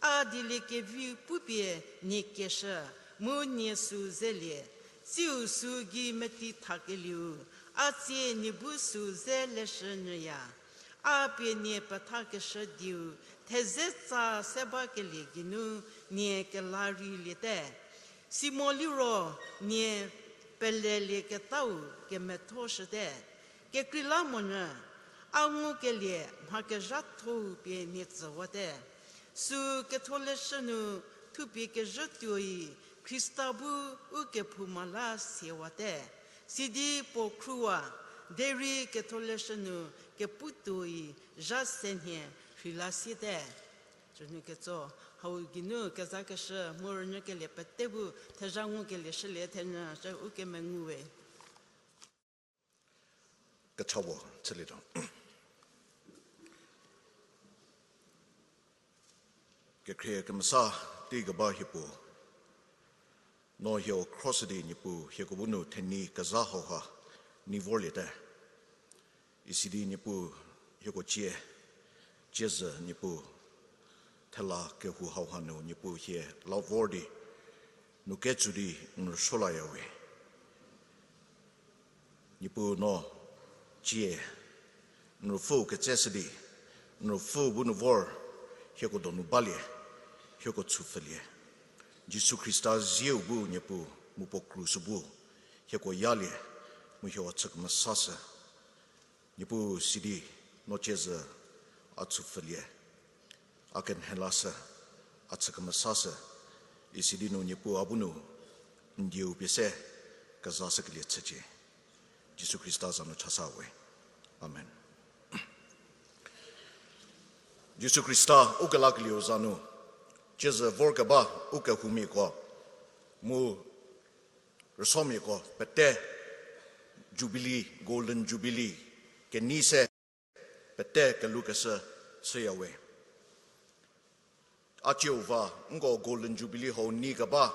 a dieliekeviu pupie nie kieshü, mu nie süu zelie, tsiu süu gei meti thakelieu, a tsie nie bu süu ze leshü nyüya. A pie nie pethakeshü dieu, thedze tsa se bakelie geinu nie kela rei liete. Simo liro nie pelelieketau kemethoshüte. Kekreilamonyü, a ngukelie mha kezhathou pie nie tsüwate. Süu ketholeshü nu thupie kezhütuoi Khrista bu ukephouma la siewate. Sidi puo khruwa, derei ketholeshü nu keputuoi zha senhie rheila siete. Cünu ketso, hau geinu kezakeshü mu rünyükelie pete bu thezha ngukelie shülie thenyü cü u kemengu we. Kecha puo chülietuo. Kekhrie kemesa tei keba hiepuu, no hieko khroshü di Niepuu hieko bu nu thenyi kezha hauha nei vorliete. Isidi Niepuu hieko cie, ciezü Niepuu thela kehou hauha nu Niepuu hie la vor di, nu ketsu di n rüsuo laya we. Niepuu no cie, n ruopfüu ketseshü di, n ruopfüu bu nu vor, hieko donu balie, hieko chüpfülie. Jisu Khrista zieu bu Niepuu mu puo krus bu, hieko yalie, mu hieko chükemesashü. Niepuu sidi, no ciezü a chüpfülie, a kenhie lashü, a chükemesashü, isidi nu Niepuu a bu nu n dieu pie se kezashükelie chücie. Jisu Khrista za nu chasa we. Amen. Jisu Khrista ukelakelieu za nu, ciezü vorkeba ukehoumiako, mu rüsuomiako pete Jubilee, Golden Jubilee kenei se pete kelukeshü chüya we. A cieu va nko Golden Jubilee hau nei keba,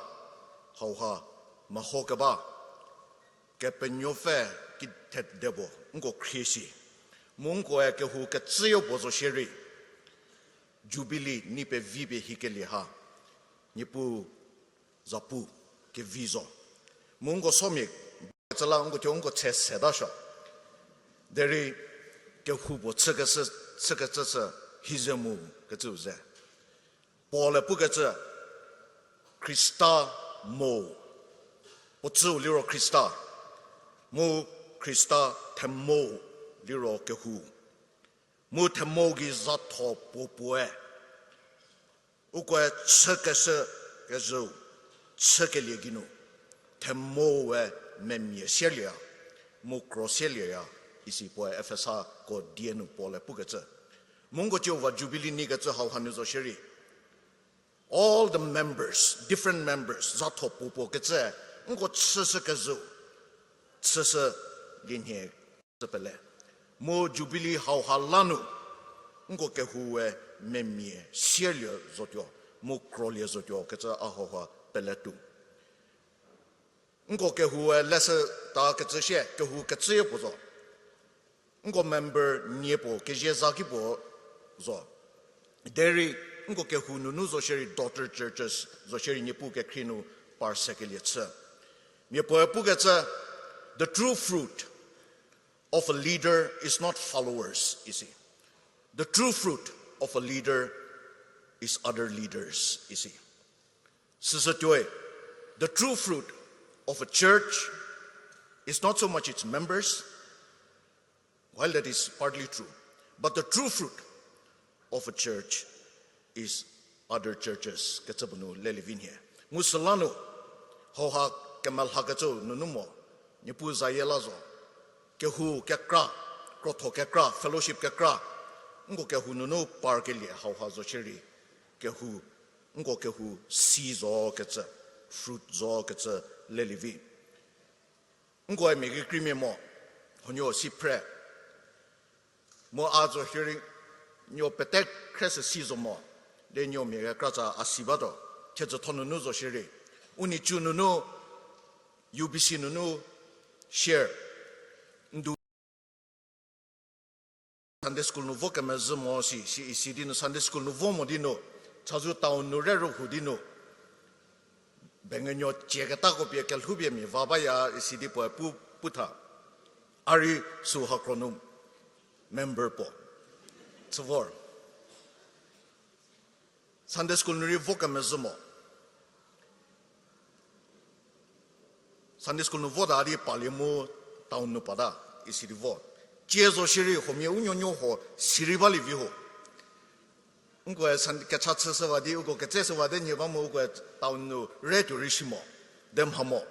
hauha meho keba, Kepenuopfü ki thede puo nko khrie shi. Mu nkoe kehou kecüyo puo zo shierei, Jubilee nei pevi pie hikelie ha, Niepuu zapu kevi zo. Mu nko somia ba kecü la nko thuo nko tse setasuo. Derei kehou puo chükeshü, chükecü sü hi ze mu kecüu ze. Paul-e pukecü, Khrista mo, puo tsüu liro Khrista, mu Khrista themou liro kehou. Mu themou gei zatho puo puoe ukoe chükeshü kezhüu chükelie geinu, themoue memia sielieya, mu kro sielieya, isi puoe Efesako die nu Paul-e pukecü. Mu nko cieu va Jubilee neikecü hauha nu zo shierei, all the members, different members, zatho puo puo kecü, nko chüshü kezhüu, chüshü lienhie kecü pele. Mu Jubilee hauha la nu, nko kehoue memia sielie zotuo, mu krolie zotuo kecü a hauha pele tuo. Nko kehoue leshü ta kecü shie, kehou kecüyo puo zo. Nko member nie puo, kezie za ki puo zo. Derei nko kehou nunu zo shierei daughter churches, zo shierei Niepuu kekhrie nu par sekelie chü. Mia puoe pukecü, the true fruit of a leader is not followers, isi. The true fruit of a leader is other leaders, isi. Süsü tuoi, the true fruit of a church is not so much its members, while that is partly true, but the true fruit of a church is other churches, kecü puo nu lelie vi nhie. Mu süla nu, hauha kemelhakecü nunu mo, Niepuu zayie la zo. Kehou kekra, krotho kekra, fellowship kekra, nko kehou nunu parkelie hauha zo shierei, kehou, nko kehou si zo kecü. fruit zo kecü lelie vi. Nkoe mia kekreimia mo, huonuo si phre. Mu a zo shierei, nuo pete khre se si zo mo, de nuo mia kekratsa a si batuo, thiedzütho nunu zo shierei. U nhicu nunu, U B C nunu, share. Ndu Sunday school nu vo kemezhü mo si, si isi di nu Sunday school nu vo mo di nu, chazou town nu rei rühou di nu, bengenuo cie ketako pie kelhoupie mia va baya isi di puoe pu, pu tha. A rei sü hakro nu member puo. Chü vor. Sunday school nu rei vo kemezhü mo. Sunday school nu vota di palie mu town nu pata, isi di vo. Cie zo shierei huomia u nuonuo huo sirei balie vi ho. Nkoe Sun-, kecha chü shüwa di, uko ketse shüwa di nie ba mu ukoe town nu re tuo rei shi mo, de mha mo.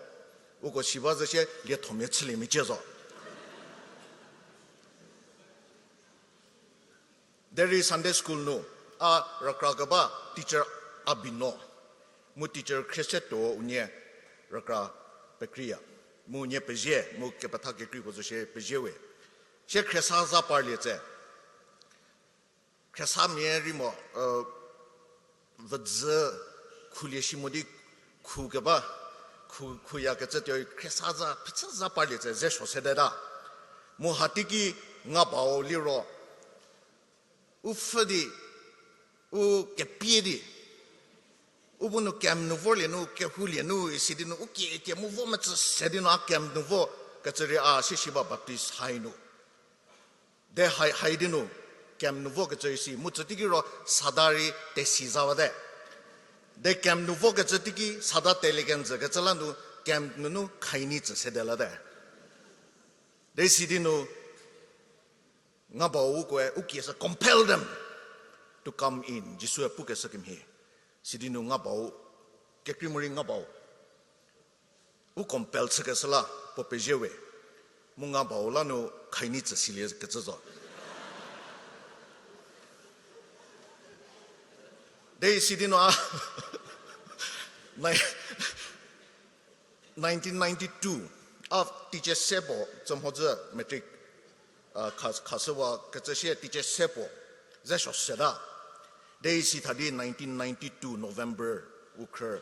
Uko si ba zhü shie liethomia chülie mecie zo. Derei Sunday school nu, a rükra keba teacher a bi no. Mu teacher khriese tuo unie rükra pekreiya. Mu unie pezie, mu kepetha kekreiko zo shie pezie we. Sie khriesa za parlie tse. Khriesa mia rei mo, vüdzü khulie shi mo di khu keba, khu, khuyakecü tuoi khriesa za, phichü za parlie tse ze suo sedeta. Mu hateiki nga bau liro, u pfhü di, u kepie di, u bu nu camp nu vorlie nu, kehoulie nu, isi di nu, u kie kie mu vo metsü se di nu, a camp nu vo, kecü rei a sisiba Baptist hai nu. De hai, hai di nu, camp nu vokecü isi, mu tsü teiki ro sada rei tesi zawate. De camp nu vokecü teiki sada telie kenjükecü la nu, camp nunu khaini tsü sedelate. De isi di nu, nga bau ukoe, u kie sü compel them to come in, Jisue pukeshü kemhie. Sidi nu nga bau, kekrei morei nga bau u compel chükeshü la puo pezie we. Mu nga bau la nu khaini tsü siliekecü zo. De sidi nu a, nineteen ninety-two, a teicie se puo, tsü mhodzü matric, a, kha-, khashüwakecü sie teicie se puo, ze suo seta. De isi tha di nineteen ninety-two November u khrü,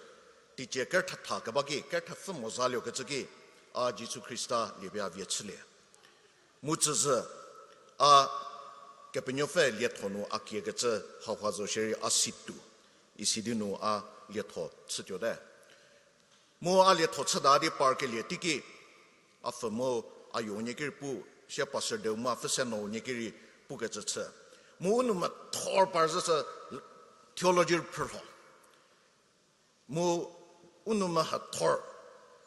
teicie kerthatha keba ki, kerthapfü mo zaluokecü ki, a Jisu Khrista liepie a vie chülie. Mu tsüzhü, a Kepenuopfü lietho nu a kiekecü hauha zo shierei a si tuo, isidi nu a lietho chütuote. Mu a lietho chüta di parkelie teiki, a pfü mu a yo nie ki rei pu, sie Pastor Deu mu a pfü se no nie ki rei pukecü chü. Mu u nou methor par zhü sü theology rei phrülho. Mu u nou mehethor,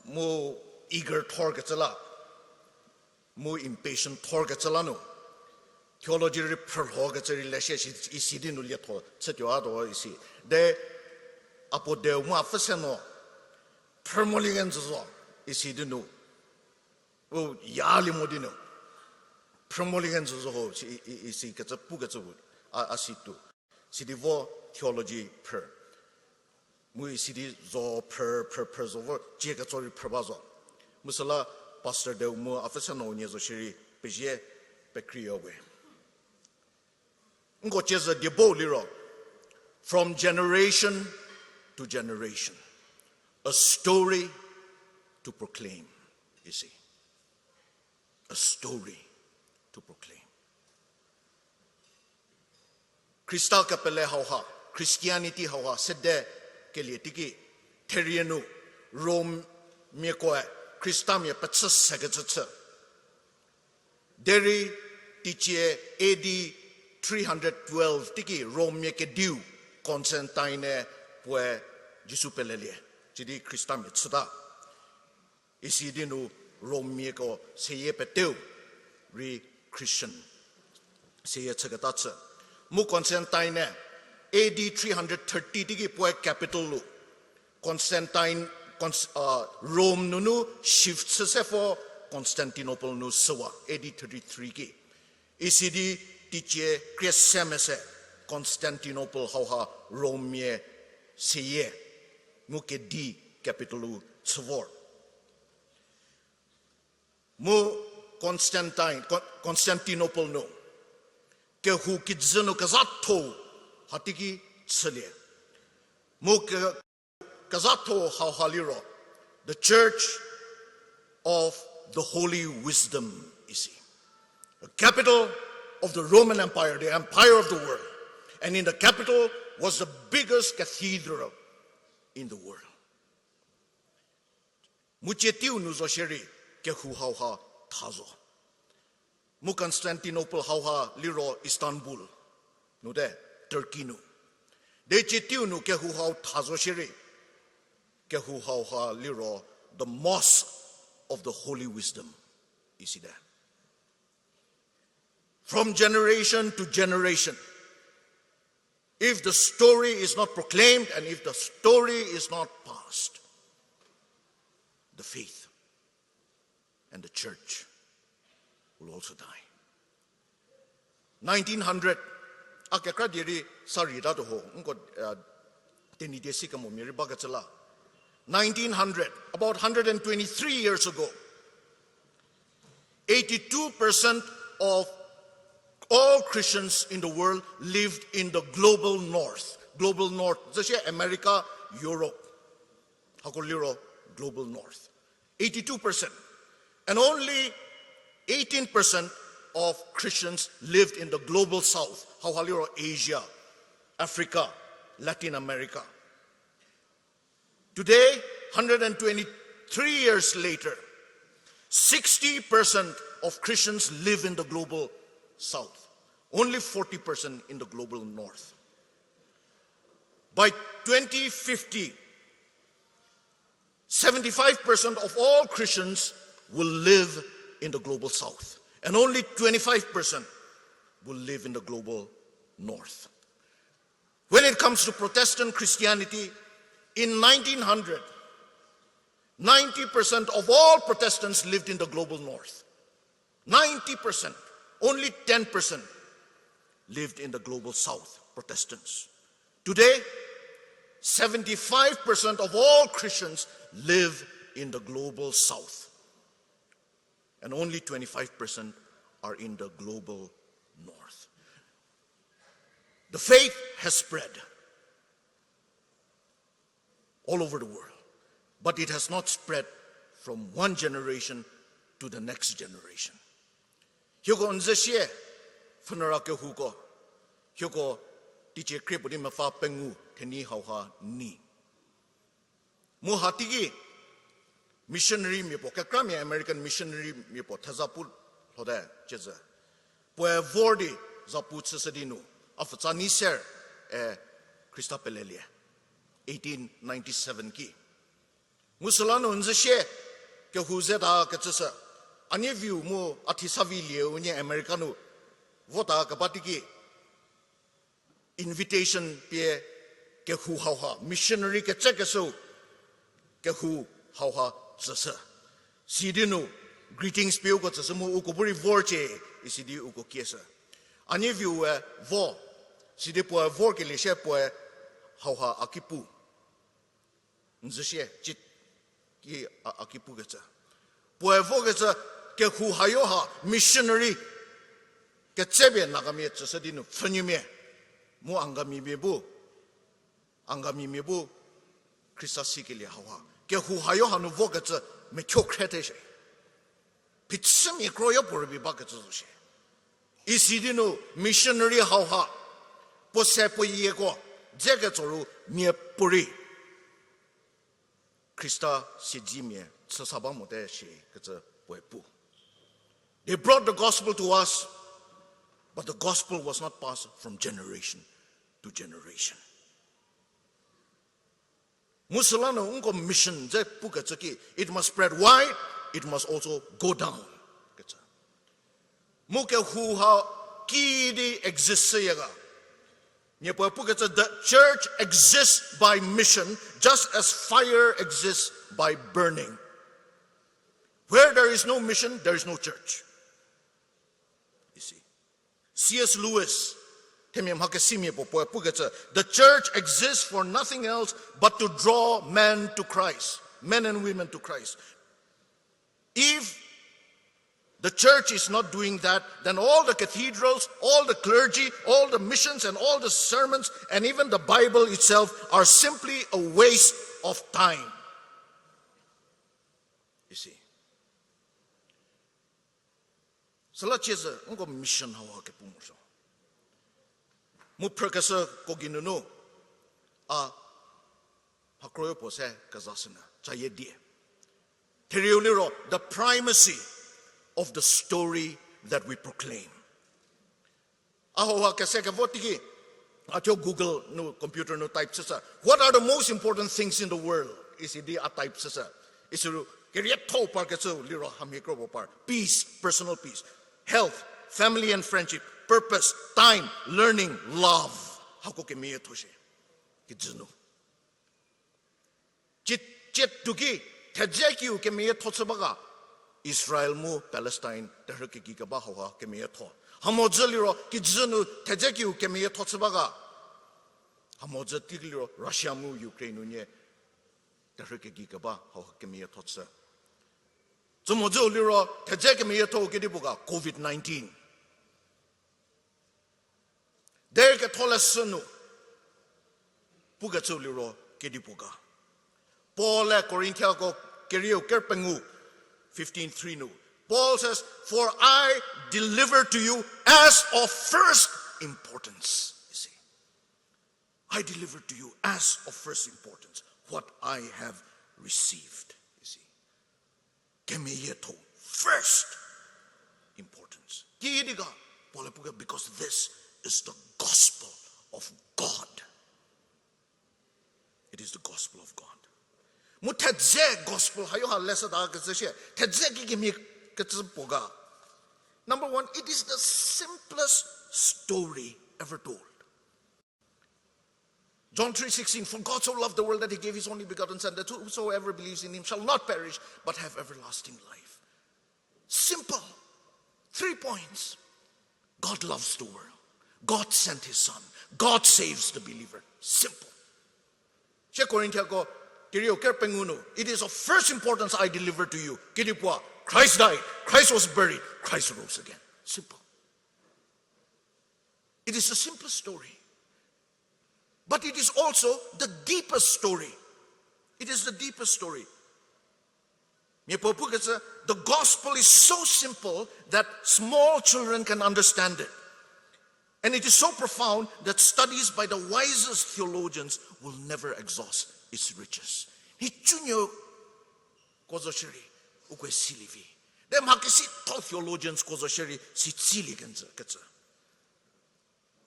mu eager thorkecü la, mu impatient thorkecü la nu, theology rei phrülhokecü rei le sie isi di nu lietho chütuo a do isi. De a puo Deu mu a pfü se no, phrü molie kenjü zo, isi di nu, u yalie mo di nu, phrü molie kenjü zo ho, isi, i, i, isikecü pukecü bu, a, a si tuo. Sidi vo theology phrü. Mu isidi zo phrü, phrü, phrü zo vo, cie ketso rei phrü ba zo. Mu süla Pastor Deu mu a pfü se no unie zo shierei pezie pekreiya we. Nko ciezü diebo liro, from generation to generation, a story to proclaim, isi. A story to proclaim. Khrista kepele hauha, Christianity hauha sede kelie teiki, therie nu, Rommiakoe Khristamia pechü sekecü chü. Derei teicie A D three hundred twelve teiki Rommia kediu Constantine-e puoe Jisu pelelie, sidi Khristamia chüta. Isi di nu Rommiako seyie peteu rei Christian seyie chüketa chü. Mu Constantine-e A D three hundred thirty teiki puoe capital lu Constantine, Cons-, uh, Rome nunu shift chü se fo Constantinople nu shüwa A D thirty-three ki. Isi di teicie krie se mese Constantinople hauha Rommia seyie mu kedi capital-u chü vor. Mu Constantine, Con-, Constantinople nu, kehou kijü nu kezhatho-u hatiki chülie. Mu ke-, kezhatho-u hauha liro, the Church of the Holy Wisdom isi. The capital of the Roman Empire, the empire of the world. And in the capital was the biggest cathedral in the world. Mu tsie teiu nu zo shierei, kehou hauha tha zo. Mu Constantinople hauha liro Istanbul nu te, Turkey nu. Derei tsie teiu nu kehou hau tha zo shierei, kehou hauha liro the Mosque of the Holy Wisdom isi te. From generation to generation, if the story is not proclaimed and if the story is not passed, the faith and the church will also die. Nineteen hundred, a kekra die rei sa rei ta tuo ho, nko, uh, Tenyidie si kemomia rei bakecü la. Nineteen hundred, about hundred and twenty-three years ago, eighty-two percent of all Christians in the world lived in the global north. Global north, züsie America, Europe. Hako liro global north. Eighty-two percent. And only eighteen percent of Christians lived in the global south. Hauha liro Asia, Africa, Latin America. Today, hundred and twenty-three years later, sixty percent of Christians live in the global south, only forty percent in the global north. By twenty fifty, seventy-five percent of all Christians will live in the global south, and only twenty-five percent will live in the global north. When it comes to Protestant Christianity, in nineteen hundred, ninety percent of all Protestants lived in the global north. Ninety percent. Only ten percent lived in the global south, Protestants. Today, seventy-five percent of all Christians live in the global south. And only twenty-five percent are in the global north. The faith has spread all over the world, but it has not spread from one generation to the next generation. Hieko n zü sie, funeral kehouko, hieko teicie krie puo di mepfü pengou thenyi hauha nyi. Mu hatiki missionary mia puo, kekramia American missionary mia puo theza pu lhote ciezü. Puoe vor di zapu chüshü di nu, a pfutsa nyi ser, e, Khrista pelelie, eighteen ninety-seven ki. Mu süla nu n zü sie, kehou zeta kecüshü, a nieviu mu a thisavi lieu nie America nu vota keba teiki, invitation pie kehou hauha, missionary kecekeshüu kehou hauha tsüshü. Sidi nu greetings pie uko tsüshü mu uko bu rei vorcie, isidi uko kieshü. A nieviue vo, sidi puoe vorkelie sie puoe hauha a ki pu. N zü sie, ci ki a, a ki pukecü. Puoe vokecü, kehou hayo ha missionary ketsepie Nagamia tsüshü di nu pfhünuomia. Mu Angamimia bu, Angamimia bu Khrista sikelie hauha, kehou hayo hanu vokecü methuo khrietheshie. Phichümia kroyo puo rübei bakecü zo shie. Isidi nu missionary hauha, puo se puo yieko, dze ketso ru miapuorei Khrista siedzemia chüsa ba mote shikecü puoe pu. They brought the gospel to us, but the gospel was not passed from generation to generation. Mu süla nu nko mission dze pukecü ki, it must spread wide, it must also go down kecü. Mu kehou ha kiüdi exist shüya ga. Miapuoe pukecü, the church exists by mission, just as fire exists by burning. Where there is no mission, there is no church. You see, C S Lewis, Themia mhakesimia puo puoe pukecü, the church exists for nothing else but to draw men to Christ, men and women to Christ. If the church is not doing that, then all the cathedrals, all the clergy, all the missions, and all the sermons, and even the Bible itself are simply a waste of time. You see? Süla chiezü, nko mission hauha kepu mo zo. Mu phrükeshüko geinunu, a, hakroyo puo se kezashünyü, cayie die. Therieu liro, the primacy of the story that we proclaim. A hauha kese kevo teiki, a thuo Google nu, computer nu type chüshü, what are the most important things in the world? Isi di a type chüshü. Isi ru, kerietho par kecü liro hamhie kro puo par. Peace, personal peace. Health, family and friendship. Purpose, time, learning, love. Hako kemeyietho shie. Kijü nu. Cietuo ki, thedze kiu kemeyietho chü ba ga, Israel mu Palestine terhü kegei keba hauha kemeyietho. Hamhodzü liro, kijü nu thedze kiu kemeyietho chü ba ga. Hamhodzü teiki liro, Russia mu Ukraine nu nie terhü kegei keba hauha kemeyietho chü. Tsümhodzüu liro, thedze kemeyietho kedipuo ga, covid nineteen. Derei ketholeshü nu, pukecü liro kedipuo ga. Paul-e Korinthiako kerieu ker pengou, fifteen three nu. Paul says, for I delivered to you as of first importance. You see, I delivered to you as of first importance what I have received. You see, kemeyietho, first importance. Kidi ga, Paul-e puke, because this is the gospel of God. It is the gospel of God. Mu thedze gospel hayo ha leshüta kecü shie, thedze ki kemhie kecü puo ga. Number one, it is the simplest story ever told. John three sixteen, for God so loved the world that he gave his only begotten Son, that whosoever believes in him shall not perish, but have everlasting life. Simple. Three points. God loves the world. God sent his Son. God saves the believer. Simple. She Korinthiako kerieu ker pengou nu, it is of first importance I deliver to you. Kedipuo, Christ died, Christ was buried, Christ rose again. Simple. It is the simplest story. But it is also the deepest story. It is the deepest story. Miapuo pukecü, the gospel is so simple that small children can understand it. And it is so profound that studies by the wisest theologians will never exhaust its riches. Nhicunuo ko zo shierei, ukoe silie vi. De mhakesitho theologians ko zo shierei, si tsilie kenjü, kecü.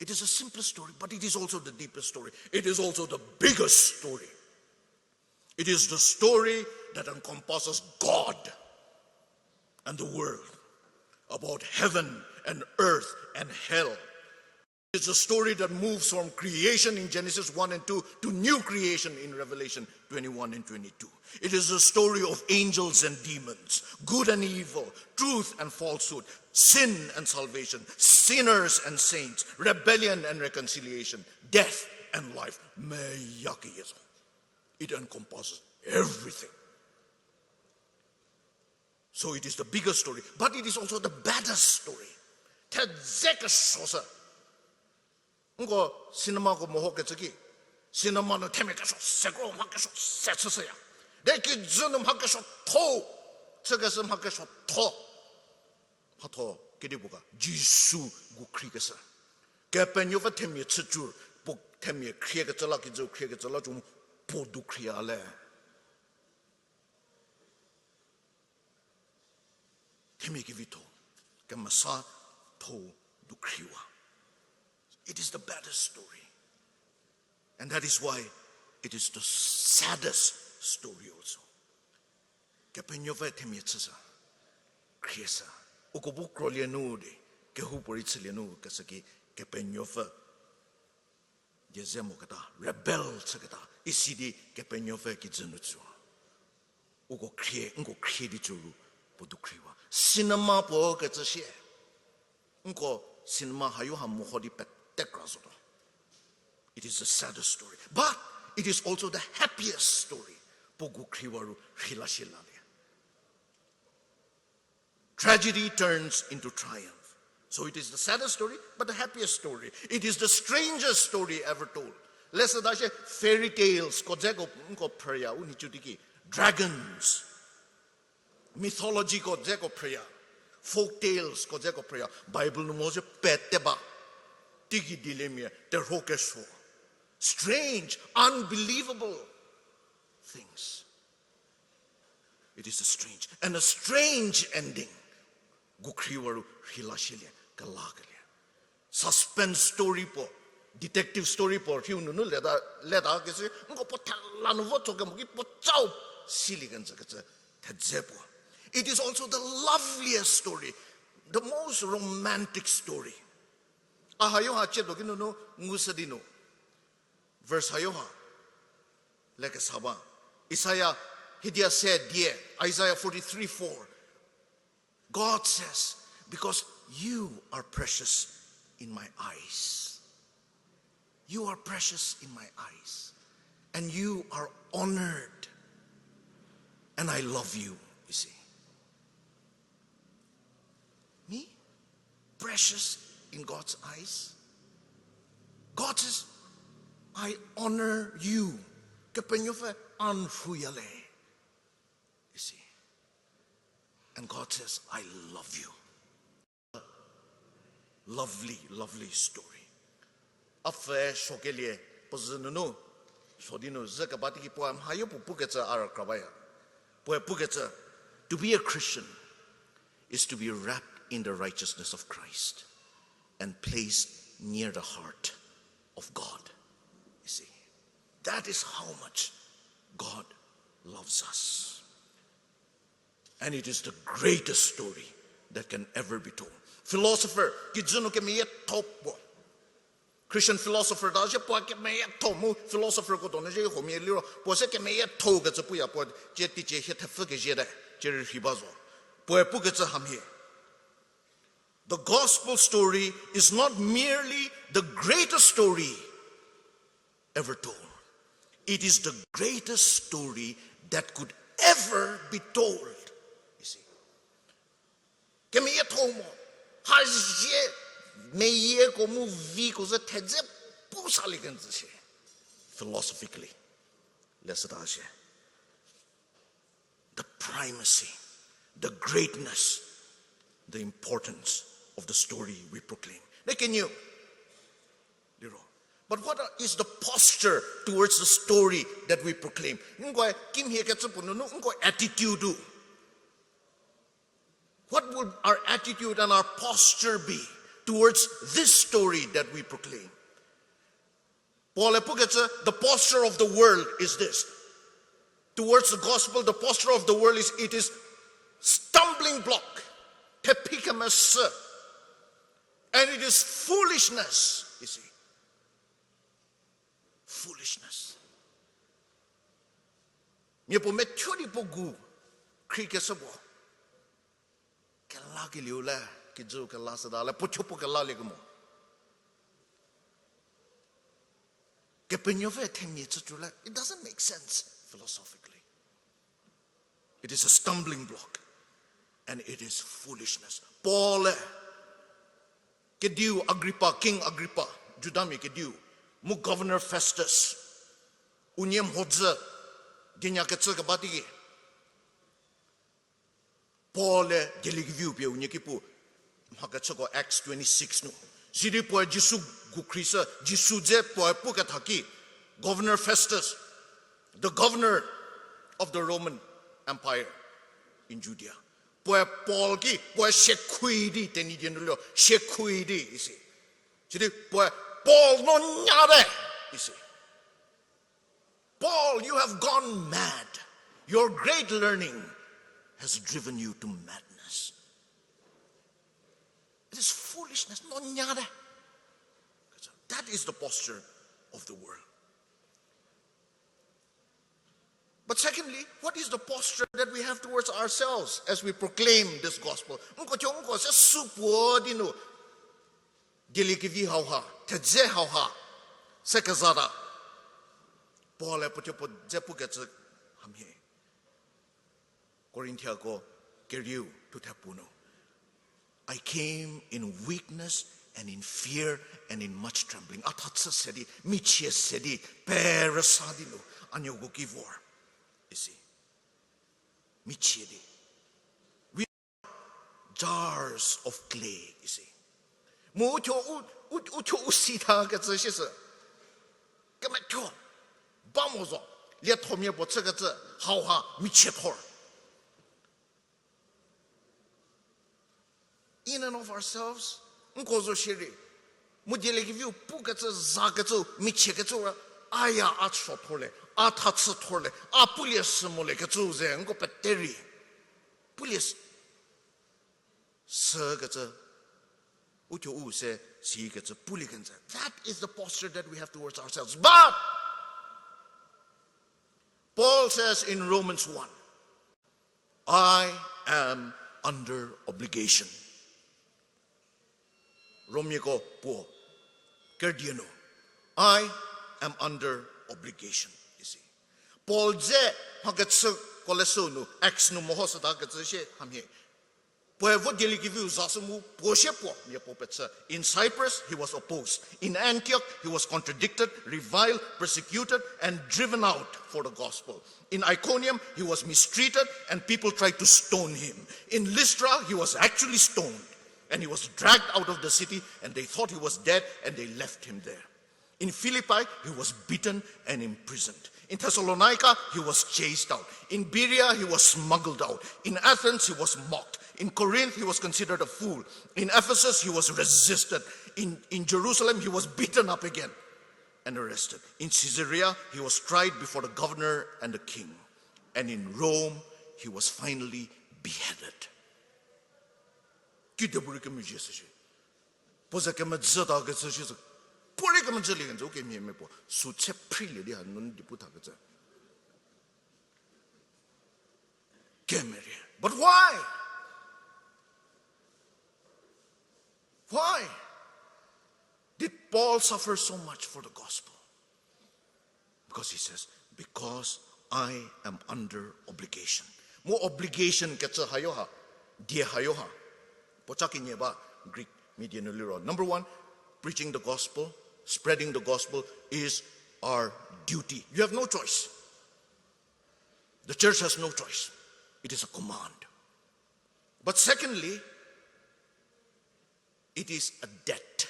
It is a simple story, but it is also the deepest story. It is also the biggest story. It is the story that encompasses God and the world, about heaven and earth and hell. It's a story that moves from creation in Genesis one and two to new creation in Revelation twenty-one and twenty-two. It is a story of angels and demons, good and evil, truth and falsehood, sin and salvation, sinners and saints, rebellion and reconciliation, death and life. Meyakeyie zo. It encompasses everything. So it is the biggest story, but it is also the baddest story. Thedze kesuo sü. Nko cinemako mehokecü ki, cinema nu themia kesuo se kro mha kesuo se chüshüya. De kijü nu mha kesuotho, chükeshü mha kesuotho. Mhatho kedipuo ga, Jisu gu khriekeshü. Kepenuopfü themia chücü, puo themia khriekecü la kijü khriekecü la cü mu puo dukhriwa le. Themia kevitho, kemesatho dukhriwa. It is the baddest story. And that is why it is the saddest story also. Kepenuopfü themia chüshü, khrieshü. Uko bu krolie nu di, kehoupuorei chülie nu keshü ki Kepenuopfü die ze moketa, rebel chüketa, isi di Kepenuopfü kijü nu tsü. Uko khrie, nko khrie di tsü ru puo dukhriwa. Cinema puo kecü shie. Nko cinema hayo ha meho di pet tekra zotuo. It is the saddest story, but it is also the happiest story. Puo gu khriwa ru rhila shie lalie. Tragedy turns into triumph. So it is the saddest story, but the happiest story. It is the strangest story ever told. Leshüda shie fairy tales ko dzeko nko phrüya u nhicu teiki, dragons, mythology ko dzeko phrüya, folk tales ko dzeko phrüya, Bible nu mo zhie pete ba. Teiki dieliemia terhuo kesuo. Strange, unbelievable things. It is a strange, and a strange ending. Gu khriwa ru rhila shielie, kelakelie. Suspense story puo, detective story puo rhiu nunu leta, leta kecü, nko puo thela nu vo tso kemo ki puo chau silie kenjü kecü thedze puo. It is also the loveliest story, the most romantic story. A hayo ha chiedo ki nunu ngushü di nu. Verse hayo ha lekesa ba. Isaiah, hiedia se die, Isaiah forty-three four. God says, "Because you are precious in my eyes. You are precious in my eyes. And you are honored. And I love you," you see. Me? Precious in God's eyes? God says, "I honor you." Kepenuopfü a n rhuya le. You see? And God says, "I love you." Lovely, lovely story. A pfü suokelie, puo zü nunu, suo di nu zhü keba teiki puoe mhayo puo pukecü a rükra baya. Puoe pukecü, to be a Christian is to be wrapped in the righteousness of Christ and placed near the heart of God. You see, that is how much God loves us. And it is the greatest story that can ever be told. Philosopher, kijü nu kemeyietho puo. Christian philosopher ta zhie puo kemeyietho mu philosopher ko donu zhie huomia liro, puo se kemeyietho kecü puya puo, cie teicie hie thepfü kezhie te, cie rei rhi ba zo. Puoe pukecü hamhie. The gospel story is not merely the greatest story ever told. It is the greatest story that could ever be told. You see? Kemeyietho mo, ha zhie meyieko mu viko ze thedze pu salie kenjü shie. Philosophically, leshüda shie. The primacy, the greatness, the importance of the story we proclaim. Ne kenieu, liro. But what is the posture towards the story that we proclaim? Nkoe kimhie kecü puo nunu nkoe attitude u. What will our attitude and our posture be towards this story that we proclaim? Paul-e pukecü, the posture of the world is this. Towards the gospel, the posture of the world is, it is stumbling block. Thephi kemesü. And it is foolishness, you see. Foolishness. Mia puo methuo di puo gu khrie keshü puo kelakelieu le, kijü kela shüta le, puo thuo puo kelalie kemo. Kepenuopfü themia chücü le, it doesn't make sense philosophically. It is a stumbling block and it is foolishness. Paul-e, kediu Agrippa, King Agrippa, Judamia kediu, mu Governor Festus, unie mhodzü dienya kecü keba teiki, Paul-e dieliekeviu pie unie ki pu, mha kechüko Acts twenty-six nu. Sidi puoe Jisu gu khrieshü, Jisu dze puoe puketha ki, Governor Festus, the governor of the Roman Empire in Judea, puoe Paul ki, puoe siekhui di, Tenyidie nu liro, siekhui di isi. Sidi puoe, Paul, no nyate isi. Paul, you have gone mad. Your great learning has driven you to madness. It is foolishness, no nyate. That is the posture of the world. But secondly, what is the posture that we have towards ourselves as we proclaim this gospel? Nko thuo nko se supuo di nu, Dieliekevi hauha, thedze hauha, se kezata. Paul-e puo thuo puo dze pukecü hamhie. Korinthiako kerieu thuthe puo nu. I came in weakness and in fear and in much trembling. A tha chü se di, michie se di, perüsa di nu, a nuoko ki vor. Isi. Michie di. We are jars of clay, isi. Mu u thuo u, u, u thuo u si tha kecü shi sü. Kemethuo. Ba mo zo. Liethomia puo chükecü. Hauha, michie thor. In and of ourselves, nko zo shierei. Mu dieliekeviu pukecü, zakecü, michiekecü ra, aya a chü thor le, a tha chü thor le, a pulie sü mo le kecü ze, nko pete rei. Pulie s-, sükecü, u thuo u se, sikecü, pulie kenjü. That is the posture that we have towards ourselves. But Paul says in Romans one, I am under obligation. Romiako puo, kerüdieu nu, I am under obligation, isi. Paul dze mha kechüko leshü nu, Acts nu meho süta kecü shie hamhie. Puoe vo dieliekeviu za shü mu puo shie puo, mia puo pechü. In Cyprus, he was opposed. In Antioch, he was contradicted, reviled, persecuted, and driven out for the gospel. In Iconium, he was mistreated, and people tried to stone him. In Lystra, he was actually stoned, and he was dragged out of the city, and they thought he was dead, and they left him there. In Philippi, he was beaten and imprisoned. In Thessalonica, he was chased out. In Berea, he was smuggled out. In Athens, he was mocked. In Corinth, he was considered a fool. In Ephesus, he was resisted. In, in Jerusalem, he was beaten up again and arrested. In Caesarea, he was tried before the governor and the king. And in Rome, he was finally beheaded. Kidepuorei kemezhie shü shi. Puo ze kemezhü ta kecü shi sü. Puorei kemezhülie kenjü, u kemhie mia puo. Sü tse phrilie di hanu di pu tha kecü. Kemerie. But why? Why did Paul suffer so much for the gospel? Because he says, because I am under obligation. Mu obligation kecü hayo ha, die hayo ha. Puoca kenie ba Greek mia die nu liro. Number one, preaching the gospel, spreading the gospel is our duty. You have no choice. The church has no choice. It is a command. But secondly, it is a debt.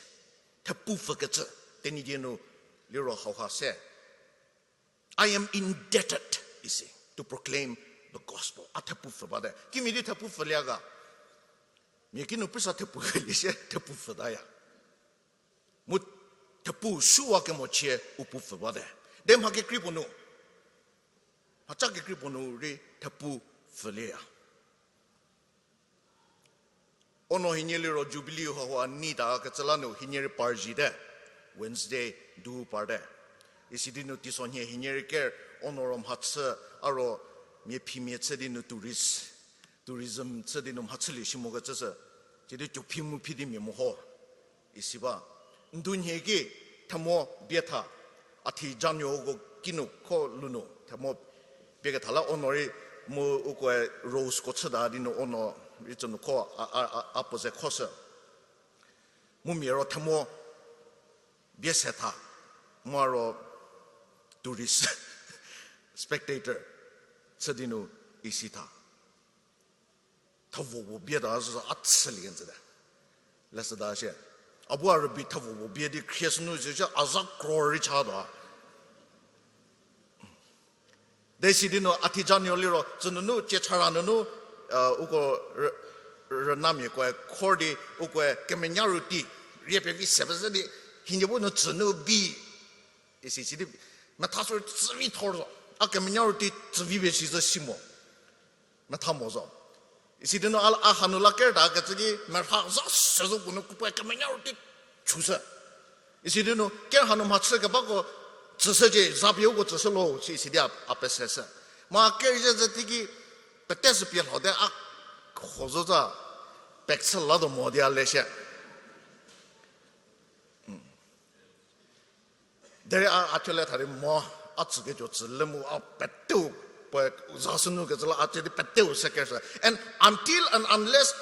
Thepufü kecü, Tenyidie nu liro hauha se. I am indebted, isi, to proclaim the gospel. A thepufü bate. Kimia di thepufü lie ga? Mia kinu prisa thepu lie sie thepufü taya. Mu thepu shuwa kemochie u pufü bate. De mha kekrei puo nu, mhaca kekrei puo nu rei thepufü lieya. Ono hienie liro Jubilee hauha nyi ta kecü la nu hienie rei par zhie te. Wednesday du parte. Isi di nu teisonhie hienie rei ker, ono ro mhachü, a ro mia phimia chü di nu tourist, tourism chü di nu mhachülie shi mo kecü sü. Sidi tuophi mu phi di mia meho. Isi ba. Ndunhie ki themo bie tha. A thi januoko kinu kho lunu themo bie ketha la ono rei mu ukoe roseko chüta di nu ono rei tsünu kho a, a, a, a puo ze kho shü. Mu mia ro themo bie se tha. Mu a ro tourist, spectator chü di nu isi tha. Thevo puo bie ta zü a chülie kenjüte. Lesüta shie. A bu a rübei thevo puo bie di khrie sünu zü shie a za crore rei cha ta. De sidi nu a thi januo liro, tsünunu, Chiechara nunu, uko rü-, rünamiakoe khor di, ukoe kemenya ruti, rie pevi se pezhü di, hienie bu nu tsünu bi, isi sidi, metha sü tsüvi thor zo, a kemenya ruti tsüvi pie si zhü si mo. Metha mo zo. Isi di nu a, a hanu la ker ta kecü ki merha za se zo puo nu kupuoe kemenya ruti chushü. Isi di nu ker hanu mhachü kebako tsüshücie, za pie uko tsüshü lo, si isi di a, a peseshü. Ma ker zhü zhü teiki pete sü pie lho te a kho zo za pekchü la do mo di a le shie. Derei a, a thuo le thari mo, a tsüketuo tsü le mu a peteu, puo za sünu kecü la a tsü di peteu se kershü. And until and unless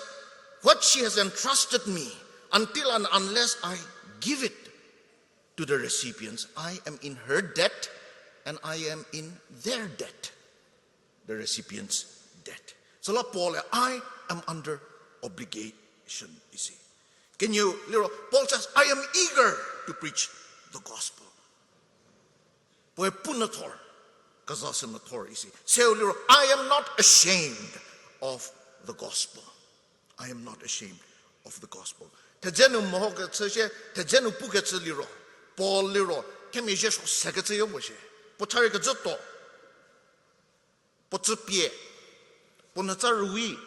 what she has entrusted me, until and unless I give it to the recipients, I am in her debt and I am in their debt. The recipient's debt. Süla Paul, I am under obligation, you see. Can you, liro, Paul says, I am eager to preach the gospel. Puoe pu nyü thor, keza sü nyü thor, you see. Seu liro, I am not ashamed of the gospel. I am not ashamed of the gospel. Thedze nu meho kecü shie, thedze nu pu kecü liro, Paul liro, themia zhie suo se kecü yo mo shie. Puo cha rei kecü to. Puo tsü pie, puo nyütsa rüwi,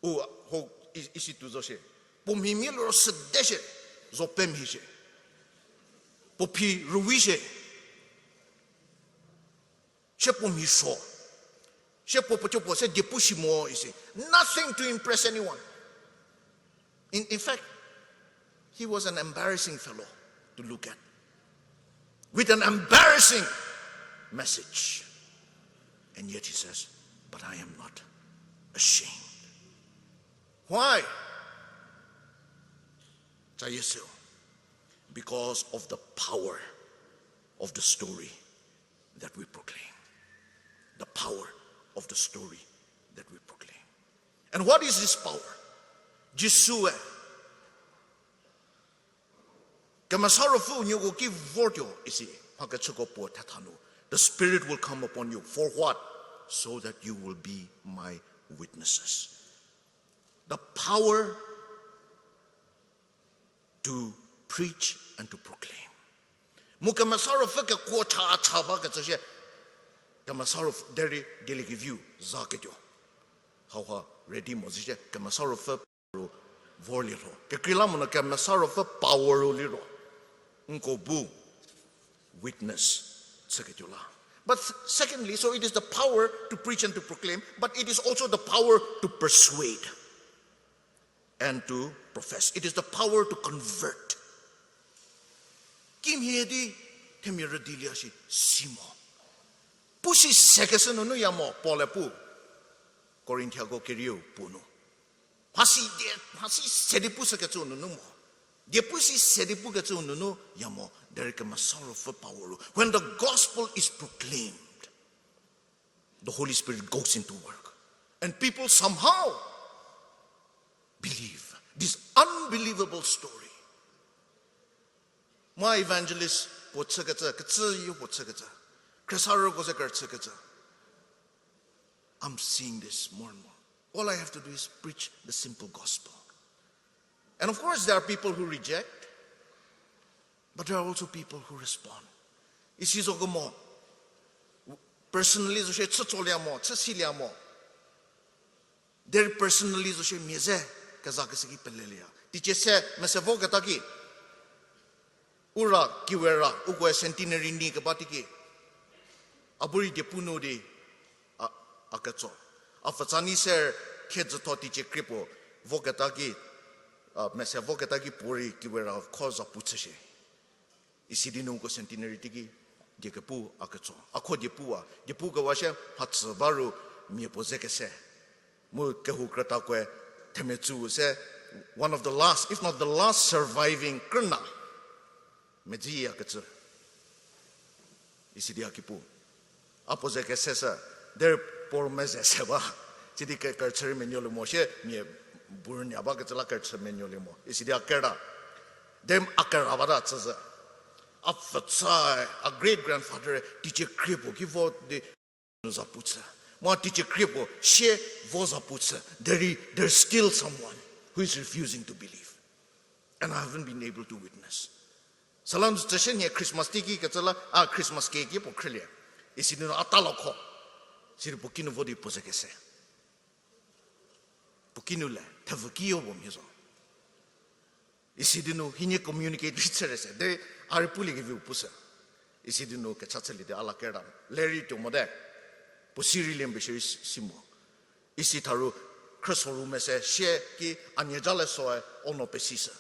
u ho i, isi tuo zo shie. Puo mhi mia liro süde shie, zo pemhie shie. Puo phi rüwi shie. Shie puo mhi suo. Shie puo puo thuo puo se diepu shi mo isi. Nothing to impress anyone. In, in fact, he was an embarrassing fellow to look at, with an embarrassing message. And yet he says, but I am not ashamed. Why? Cha yesü. Because of the power of the story that we proclaim. The power of the story that we proclaim. And what is this power? Jisue Kemesa Ruopfü nuoko ki vortuo isi, mha kechüko puo thetha nu. The Spirit will come upon you. For what? So that you will be my witnesses. The power to preach and to proclaim. Mu Kemesa Ruopfü kekuo cha cha ba kecü shie. Kemesa Ruopfü derei dieliekeviu za ketuo. Hauha ready mo zi shie Kemesa Ruopfü ru vorlie lho. Kekreilamonyü Kemesa Ruopfü power ru liro, nko bu witness chüketuo la. But secondly, so it is the power to preach and to proclaim, but it is also the power to persuade and to profess. It is the power to convert. Kimhie di themia rüdilie shi si mo. Pu si sekeshü nunu ya mo, Paul-e pu. Korinthiako kerieu puo nu. Mhasi die, mhasi se di pushükecüu nunu mo. Die pu si se di pukecüu nunu ya mo, derei Kemesa Ruopfü power ru. When the gospel is proclaimed, the Holy Spirit goes into work. And people somehow believe this unbelievable story. Mha evangelist puo chükecü, kecüyo puo chükecü. Khriesarüko ze kerüchükecü. I'm seeing this more and more. All I have to do is preach the simple gospel. And of course, there are people who reject, but there are also people who respond. Isi zo kemo, personally zo shie chü tsolie mo, chü silie mo. Derei personally zo shie mia ze kezakeshü ki pelelie ya. Teicie se mese voketa ki, u ra kiwe ra, ukoe centenary nyi keba teiki, a bu rei diepu nu di, a, a ketso. A pfutsa nyi se khiedzütho teicie krie puo voketa ki, a, mese voketa ki puorei kiwe ra kho zapu chü shie. Isi di nu uko centenary teiki, die kepu a ketso. A kho diepuwa, diepu kewa shie mhatsü ba ru mia puo ze kese. Mu kehou krütakoe themia tsüu se, one of the last, if not the last surviving krüna. Medziya kecü. Isi di a ki pu. A puo ze kese sü, derei puo meze se ba. Sidi ke kerüchü rei menuolie mo shie, mia bu rünyü bakecü la kerüchü menuolie mo. Isi di a kera. Derei a kera bata chüzhü. A pfutsa, a great grandfather, teicie krie puo ki vo di nu zapu chü. Mu a teicie krie puo sie vo zapu chü. Derei, there's still someone who is refusing to believe. And I haven't been able to witness. Süla nu tsüshie nhie Christmas teiki kecü la, a Christmas ke ki puo khrülie. Isi di nu a ta lo kho. Sidi puo kinu vo di puo ze kese. Puo kinu le, thevü kiyo puo mhie zo. Isi di nu hienie communicate rei chüre se, de a rei puliekeviu pushü. Isi di nu kecha chülie di a la kera, le rei tuo mote. Puo si rei lie mbi shierei si mo. Isi tharu, khrüso ru mese sie ki a nie ja le soe, ono pesishü.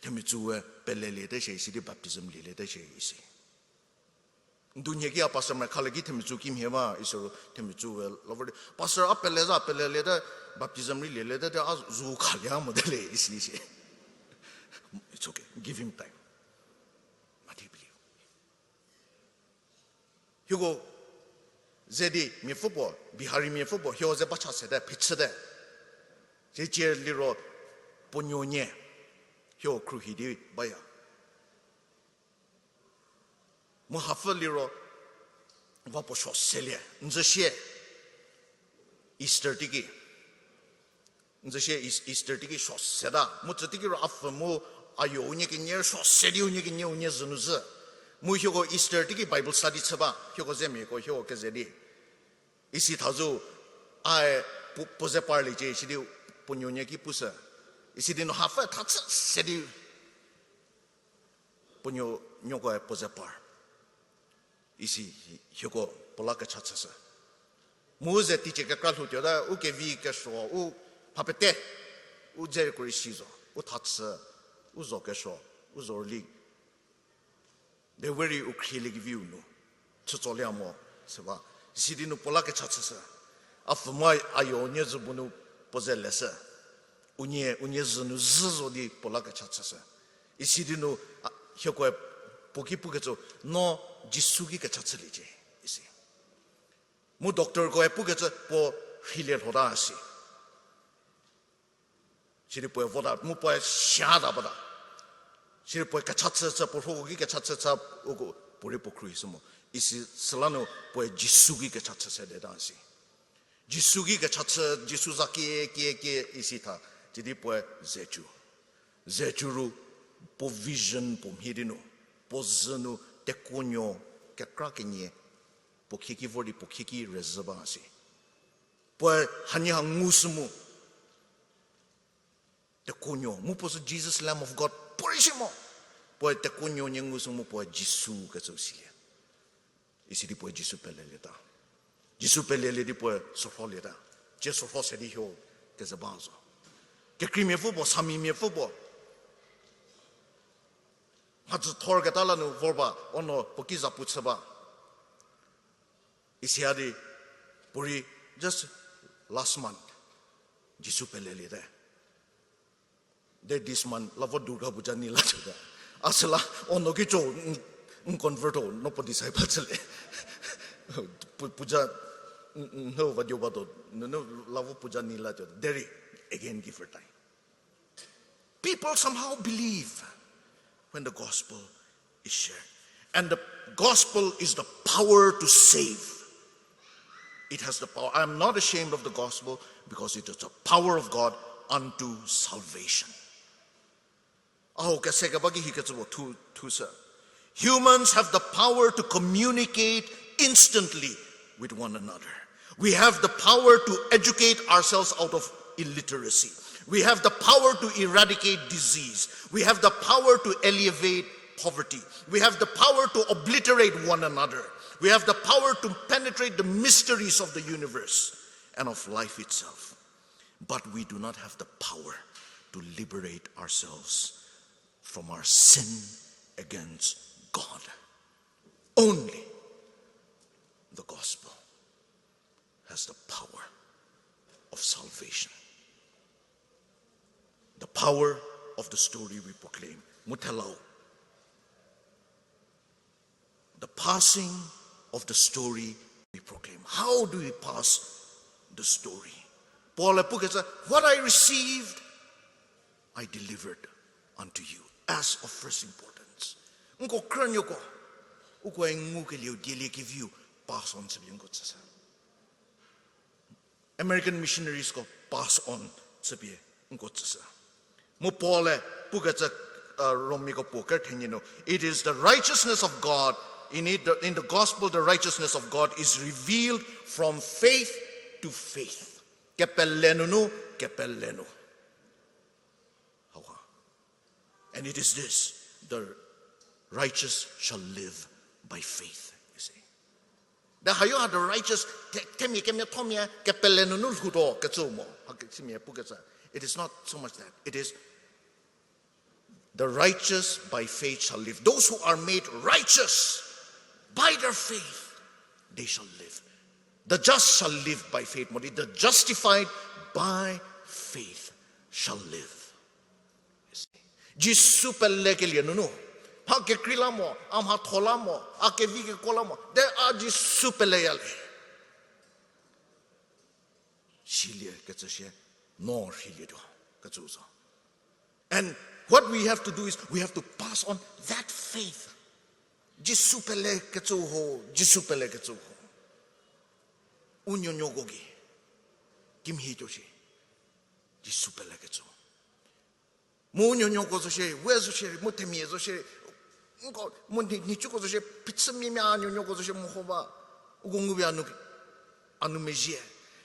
Themia tsu we peleliete shie, isi di baptism lieliete shie isi. Ndunhie ki a pastor me khale ki themia tsu kimhie ma, isi ro themia tsu we la vor di, Pastor, a pele za, peleliete, baptism rei lieliete, a zu khalie mo de le, isi, isi. It's okay, give him time. Mha di believe. Hieko ze di miapfü puo, Bihari miapfü puo, hieko ze ba cha sete, phichüte. Sicie liro puo nuonie, hieko khruohi di baya. Mu hapfü liro, va puo suo selie, n zü sie, Easter teiki. N zü sie Eas-, Easter teiki suo seta. Mu tsü teiki ro a pfü mu a yo unie kenie suo se di unie kenie unie zü nu zü. Mu hieko Easter teiki Bible study chü ba. Hieko zemiako hieko keze di. Isi tha zo, ae puo, puo ze parliecie, isi di puo nuonie ki pushü. Isi di nu hapfü tha chü se di puo nuo, nuokoe puo ze par. Isi hieko puo la kecha chüshü. Mu ze teicie kekra lhou tuota, u kevi kesuo, u mha pete, u dzeko rei si zo, u tha chü, u zo kesuo, u zo rüli. De we rei u khrieliekeviu nu chütsolie mo, se ba. Isi di nu puo la kecha chüshü. A pfü mu a yo unie zü bu nu puo ze leshü. Unie, unie zü nu zü zo di puo la kecha chüshü. Isi di nu, a, hiekoe puo ki pukecü, no Jisu ki kecha chüliecie, isi. Mu doctorkoe pukecü puo rheilie lhota si. Sidi puoe vota, mu puoe siata bata. Sidi puoe kecha chü chü, puo rhoko ki kecha chü chü, uko puorei puo khruohishü mo. Isi süla nu puoe Jisu ki kecha chü sedeta si. Jisu ki kecha chü, Jisu za kie, kie, kie, isi tha. Sidi puoe zecu. Zecu ru, puo vision puo mhie di nu, puo zü nu tekuonuo kekra kenie, puo khieki vor di puo khieki rezhü ba si. Puoe hanie ha ngushü mu. Tekuonuo, mu puo sü Jesus, Lamb of God, puorei si mo. Puoe tekuonuo nie ngushü mu puoe Jisu kecü silie. Isi di puoe Jisu pelelieta. Jisu pelelie di puoe sorholieta. Tie sorho se di huo keze ba zo. Kekreimia pfü puo, Samimia pfü puo. Mhadzü thor keta la nu vor ba, ono puo ki zapu chü ba. Isi a di, puorei just last month, Jisu peleliete. De this month la vo Durga Puja nyi la chüte. A süla, ono ki cho, n, n convert ho, no puo disciple chülie. Pu-, puja, n, n, no va dio ba do, no, no, la vo puja nyi la cho. Derei, again give her time. People somehow believe when the gospel is shared. And the gospel is the power to save. It has the power. I am not ashamed of the gospel because it is the power of God unto salvation. Aho kese keba ki hikecü puo thu, thushü. Humans have the power to communicate instantly with one another. We have the power to educate ourselves out of illiteracy. We have the power to eradicate disease. We have the power to alleviate poverty. We have the power to obliterate one another. We have the power to penetrate the mysteries of the universe and of life itself. But we do not have the power to liberate ourselves from our sin against God. Only the gospel has the power of salvation. The power of the story we proclaim. Mu thelau. The passing of the story we proclaim. How do we pass the story? Paul-e pukecü, what I received, I delivered unto you as of first importance. Nko krünuoko, ukoe ngukelieu, dieliekeviu, pass on chüpie nko tsüshü. American missionaries ko pass on chüpie nko tsüshü. Mu Paul-e pukecü, uh, Romiako puo kerthenyi nu, it is the righteousness of God. In it, the, in the gospel, the righteousness of God is revealed from faith to faith. Kepele nunu, kepele nu. Hauha. And it is this, the righteous shall live by faith, you see. The higher the righteous, te-, themia kemiathomia, kepele nunu lhoutuo kecü mo. Ha ke-, themia pukecü. It is not so much that. It is The righteous by faith shall live. Those who are made righteous by their faith, they shall live. The just shall live by faith. Mo di, the justified by faith shall live. Jisu pelekelie nunu, mha kekrei la mo, a mhatho la mo, a kevi kekuo la mo, de a Jisu peleya le. Silie kecü shie, no rhilietuo kecü zo. And what we have to do is we have to pass on that faith. Jisu pelekecü ho, Jisu pelekecü ho. U nuonuoko ki, kimhie tuo shie, Jisu pelekecü. Mu nuonuoko zo shie, we zo shie, mu themia zo shie, nko, mu nhicuko zo shie, phichümiamia a nuonuoko zo shie, mu ho ba, uko ngupie a nu, a nu mezhie.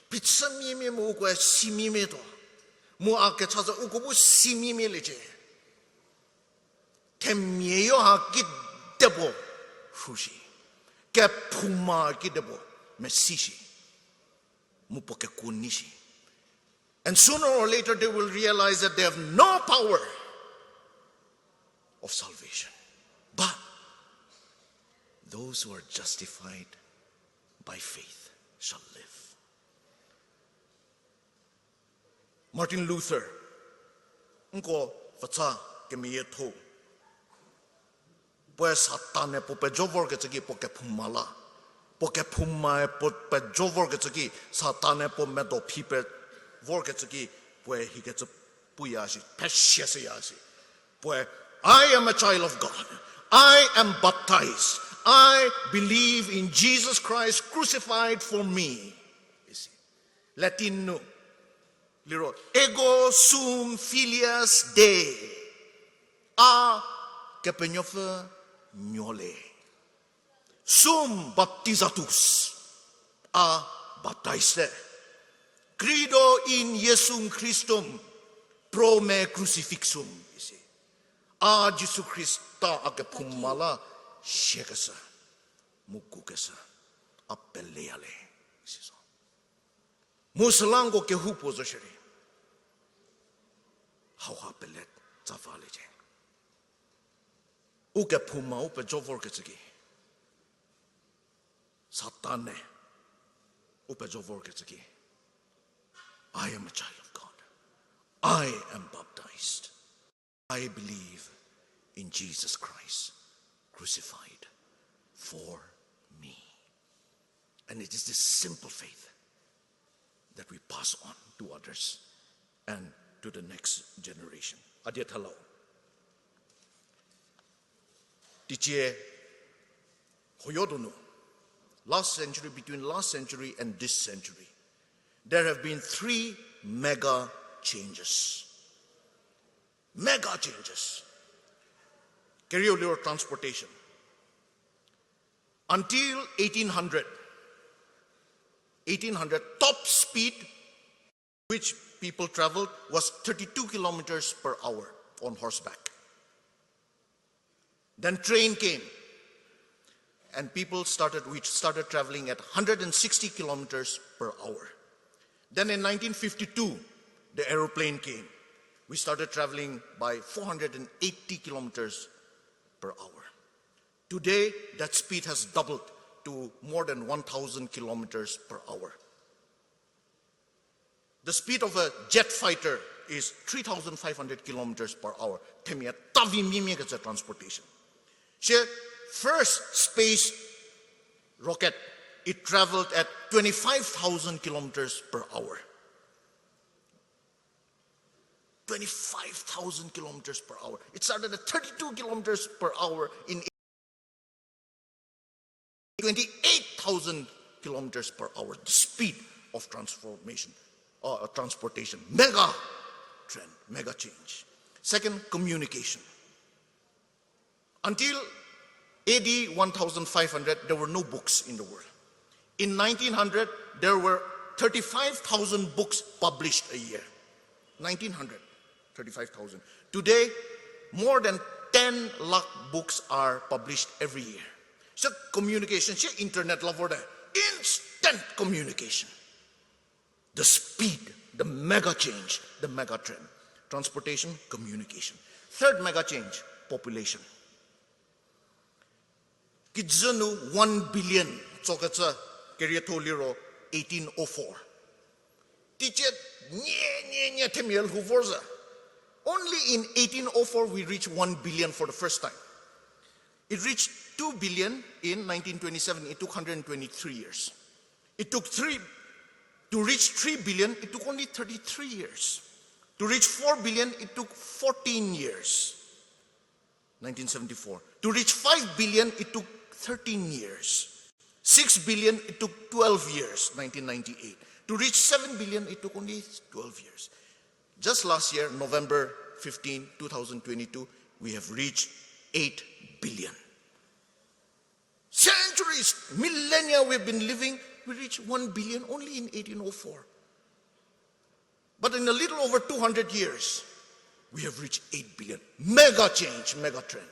Phichümiamia mu ukoe simiamia tuo. Mu a kecha zo uko bu simiamialiecie. Themia yo ha kidepuo rhu shi, kephouma kidepuo mesi shi, mu puo kekuo nei shi. And sooner or later they will realize that they have no power of salvation. But those who are justified by faith shall live. Martin Luther, nko pfütsa kemeyietho, puoe Satan-e puo pejo vorkecü ki puo kephouma la. Puo kephoumae puo pejo vorkecü ki Satan-e puo medo phi pe vorkecü ki puoe hikecü puya shi, pheshie seya shi. Puoe, I am a child of God. I am baptized. I believe in Jesus Christ crucified for me. Latin nu liro, Ego sum filius Dei. A Kepenuopfü nuo le. Sum baptizatus. A baptized. Credo in Iesum Christum pro me crucifixum, isi. A Jisu Khrista a kephouma la siakeshü, mu kukeshü, a peleya le, isi zo. Mu süla nko kehoupuo zo shierei, hauha pele tsa valiecie. U kephouma u pejo vorkecü ki, Satan-e u pejo vorkecü ki, I am a child of God. I am baptized. I believe in Jesus Christ crucified for me. And it is this simple faith that we pass on to others and to the next generation. A die thalau. Teicie, hoyo donu, last century, between last century and this century, there have been three mega changes. Mega changes. Kerieu liro transportation. Until eighteen hundred, eighteen hundred, top speed which people traveled was thirty-two kilometers per hour on horseback. Then train came, and people started, we started traveling at hundred and sixty kilometers per hour. Then in nineteen fifty-two, the aeroplane came. We started traveling by four hundred and eighty kilometers per hour. Today, that speed has doubled to more than one thousand kilometers per hour. The speed of a jet fighter is three thousand five hundred kilometers per hour. Themia tavi mimie kecü transportation. She first space rocket, it traveled at twenty-five thousand kilometers per hour. Twenty-five thousand kilometers per hour. It started at thirty-two kilometers per hour in twenty-eight thousand kilometers per hour, the speed of transformation, uh, transportation. Mega trend, mega change. Second, communication. Until A D one thousand five hundred, there were no books in the world. In nineteen hundred, there were thirty-five thousand books published a year. Nineteen hundred, thirty-five thousand. Today, more than ten lakh books are published every year. So communication, she internet la vor de, instant communication. The speed, the mega change, the mega trend. Transportation, communication. Third mega change, population. Kijü nu one billion tsokecü kerietho liro eighteen oh four. Teicie nie, nie, nie themia lhou vor zhü. Only in eighteen oh four we reach one billion for the first time. It reached two billion in nineteen twenty-seven. It took hundred and twenty-three years. It took three, to reach three billion, it took only thirty-three years. To reach four billion, it took fourteen years. Nineteen seventy-four. To reach five billion, it took thirteen years. Six billion, it took twelve years, nineteen ninety-eight. To reach seven billion, it took only twelve years. Just last year, November fifteen, two thousand twenty-two, we have reached eight billion. Centuries, millennia we've been living, we reached one billion only in eighteen oh four. But in a little over two hundred years, we have reached eight billion. Mega change, mega trend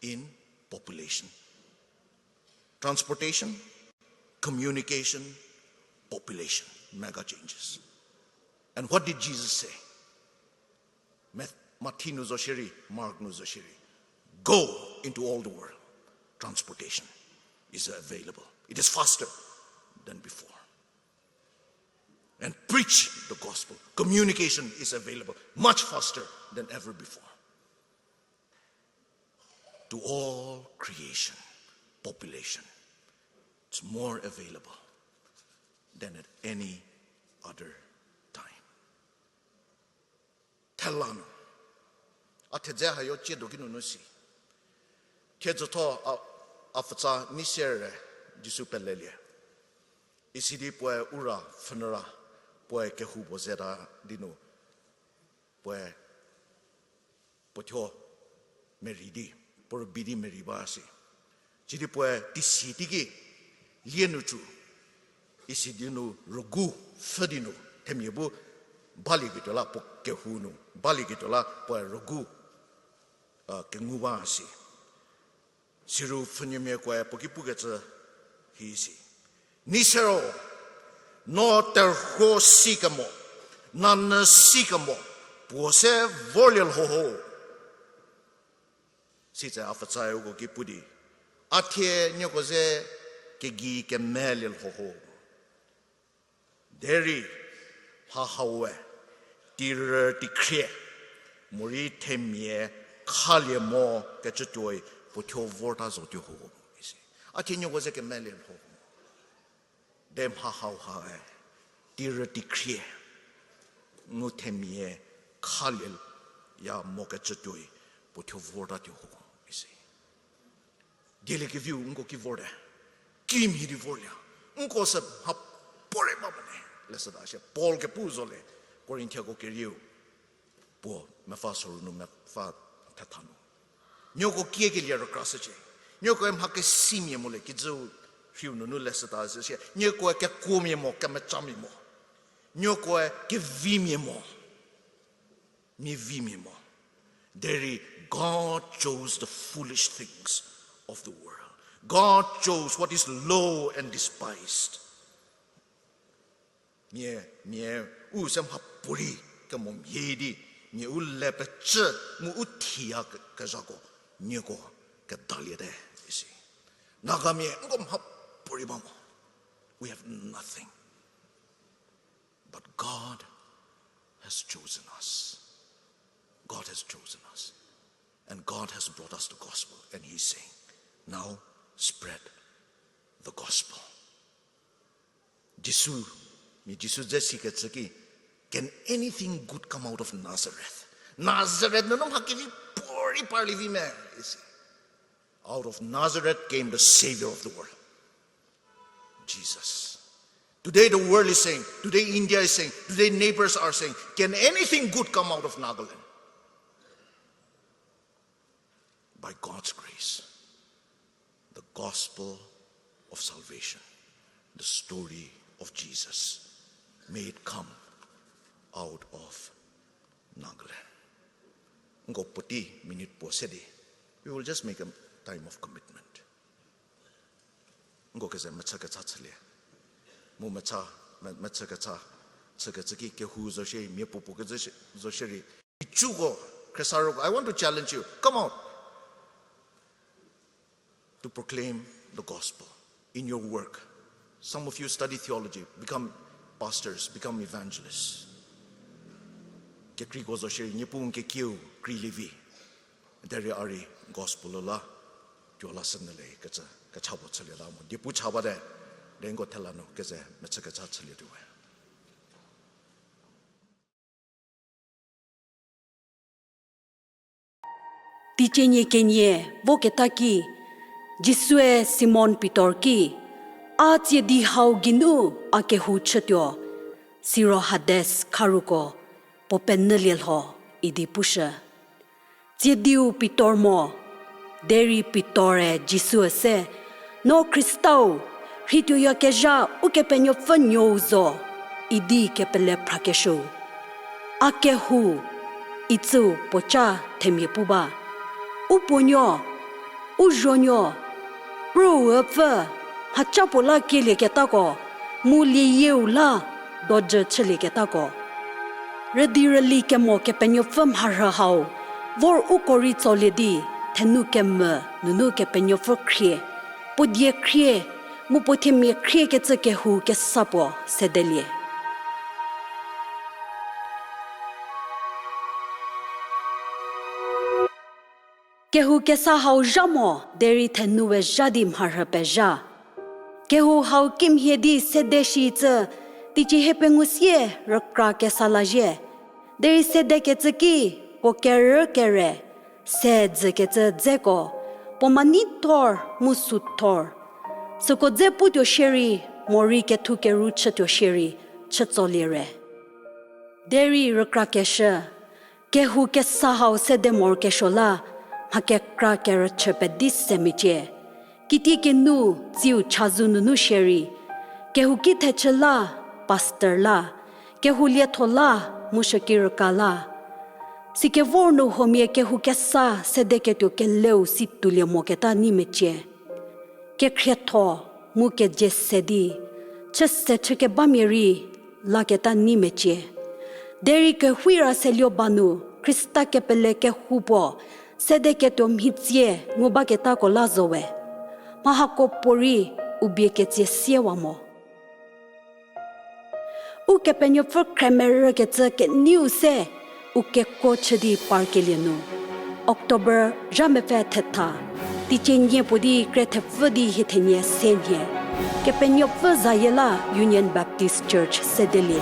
in population. Transportation, communication, population, mega changes. And what did Jesus say? Math-, Matthew nu zo shierei, Mark nu zo shierei. Go into all the world. Transportation is available. It is faster than before. And preach the gospel. Communication is available much faster than ever before. To all creation, population, it's more available than at any other time. Thela nu. A thedze hayo chiedo ki nunu si. Thiedzütho a, a pfütsa nei sier re Jisu pelelie. Isi di puoe u ra pfhünyü ra, puoe kehou puo zeta di nu, puoe puothuo merei di, puo rübei di merei ba si. Sidi puoe teisi teiki lie nu tsu, isi di nu rügu pfhü di nu, themia bu balieketuo la puo kehou nu, balieketuo la puoe rügu, a, kengu ba si. Siro pfhünuomiakoe puo ki pukecü hi si. Nei siero, no terhuo sikemo, nanyü sikemo, puo se vorlie lho ho. Sitse a pfütsae uko ki pu di, a thie nieko ze kegei kemelie lho ho. Derei mha haue, teirü teikhrie, morei themia khalie mo kecütuoi puo thuo vorta zotuo ho, isi. A thie nieko ze kemelie lho ho. De mha hau hae, teirü teikhrie, ngu themia khalieya mo kecütuoi puo thuo vortatuo ho, isi. Dieliekeviu nko ki vorte. Kimhie di vorlie. Nko sü mha puorei ba mo ne. Leshüda shie Paul kepu zo le. Korinthiako kerieu. Puo mepfü soru nu mepfü thetha nu. Nieko kiekelie rükrashücie. Niekoe mha kesimia mo le kijüu rhiu nunu leshüda shie. Niekoe kekuomia mo, kemecamia mo. Niekoe kevimia mo. Mia vimia mo. Derei God chose the foolish things of the world. God chose what is low and despised. Mia, mia u se mha puorei kemo mhie di, mia u le pecü mu u thiya ke-, kezhako, nieko kedaliete, isi. Nagamia nko mha puorei ba mo. We have nothing. But God has chosen us. God has chosen us. And God has brought us the gospel. And He's saying, now spread the gospel. Jisu, mia Jisu ze sikecü ki, can anything good come out of Nazareth? Nazareth nunu mha kevi puorei parlie vi me, isi. Out of Nazareth came the Savior of the world, Jesus. Today the world is saying, today India is saying, today neighbors are saying, can anything good come out of Nagaland? By God's grace, the gospel of salvation, the story of Jesus, may it come out of Nagaland. Nko puotei minute puo se di, we will just make a time of commitment. Nko keze mechü kecha chülie. Mu mechü, me-, mechü kecha chükecü ki kehou zo shie, mia puopuo kezü shie, zo shierei. Ichuko Kesa ro, I want to challenge you. Come out to proclaim the gospel in your work. Some of you study theology, become pastors, become evangelists. Kekreiko zo shierei, Niepuu n kekieu kreilie vi. Derei a rei gospel la tuo la sünele kecü kecha puo chülie la mo. Diepu cha bate, denko thela nu keze mechü kecha chülietuo we. Teicie nie kenie voketa ki, Jisue Simon Pitor ki, A tsiedi hau geinu a kehou chütuo, siro Hades kharuko puo penyülie lho, idi pushü. Tsiediu Pitor mo, derei Pitor-e Jisue se, No Khristau, rheituoyakezha Ukepenuopfü nuou zo, idi kepele phrakeshüu. A kehou, itsüu puoca themia pu ba. U puonuo, u zuonuo, rüu üpfü, mhaca puo la kielieketako, mu lieyieu la dojü chülieketako. Rüdi rüli kemo Kepenuopfü mharhü hau, vor uko rei tsolie di, thenu kemvü nunu Kepenuopfü khrie, puo die khrie, mu puo themia khriekecü kehou kesa puo sedelie. Kehou kesa hau zha mo, derei thenu we zha di mharhü pezha. Kehou hau kimhie di sede shicü, teicie hie pengou sie rükra kesa lazhie. Derei sedekecü ki, puo kerü kere, se dzükecü dzeko, puo manithor mu suthor. Süko dze putuo shierei, morei kethu keru chütuo shierei, chütsolie re. Derei rükrakeshü, kehou kesa hau sede morokesuo la, mha kekra kerüchü pedi se mecie. Kitiekinu tsiu chazou nunu shierei, kehouki thechü la, pastor la, kehou lietho la, mu shüki rüka la. Sikevor nu huomia kehou kesa sedeketuo keleu si toulie moketa nei mecie. Kekhrietho mu keje se di, chüse chükebamia rei laketa nei mecie. Derei kehoura seluo ba nu Khrista kepele kehou puo sedeketuo mhitsie ngu baketako la zo we. Mha hako puorei u bie ketsie siewa mo. Ukepenuopfü khremerükecü keneiu se u kekuo chü di parkelie nu, October zha mepfü thetha, teicie nie puo di kre thepfü di hie thenie se nhie, Kepenuopfü zayie la Union Baptist Church sedelie.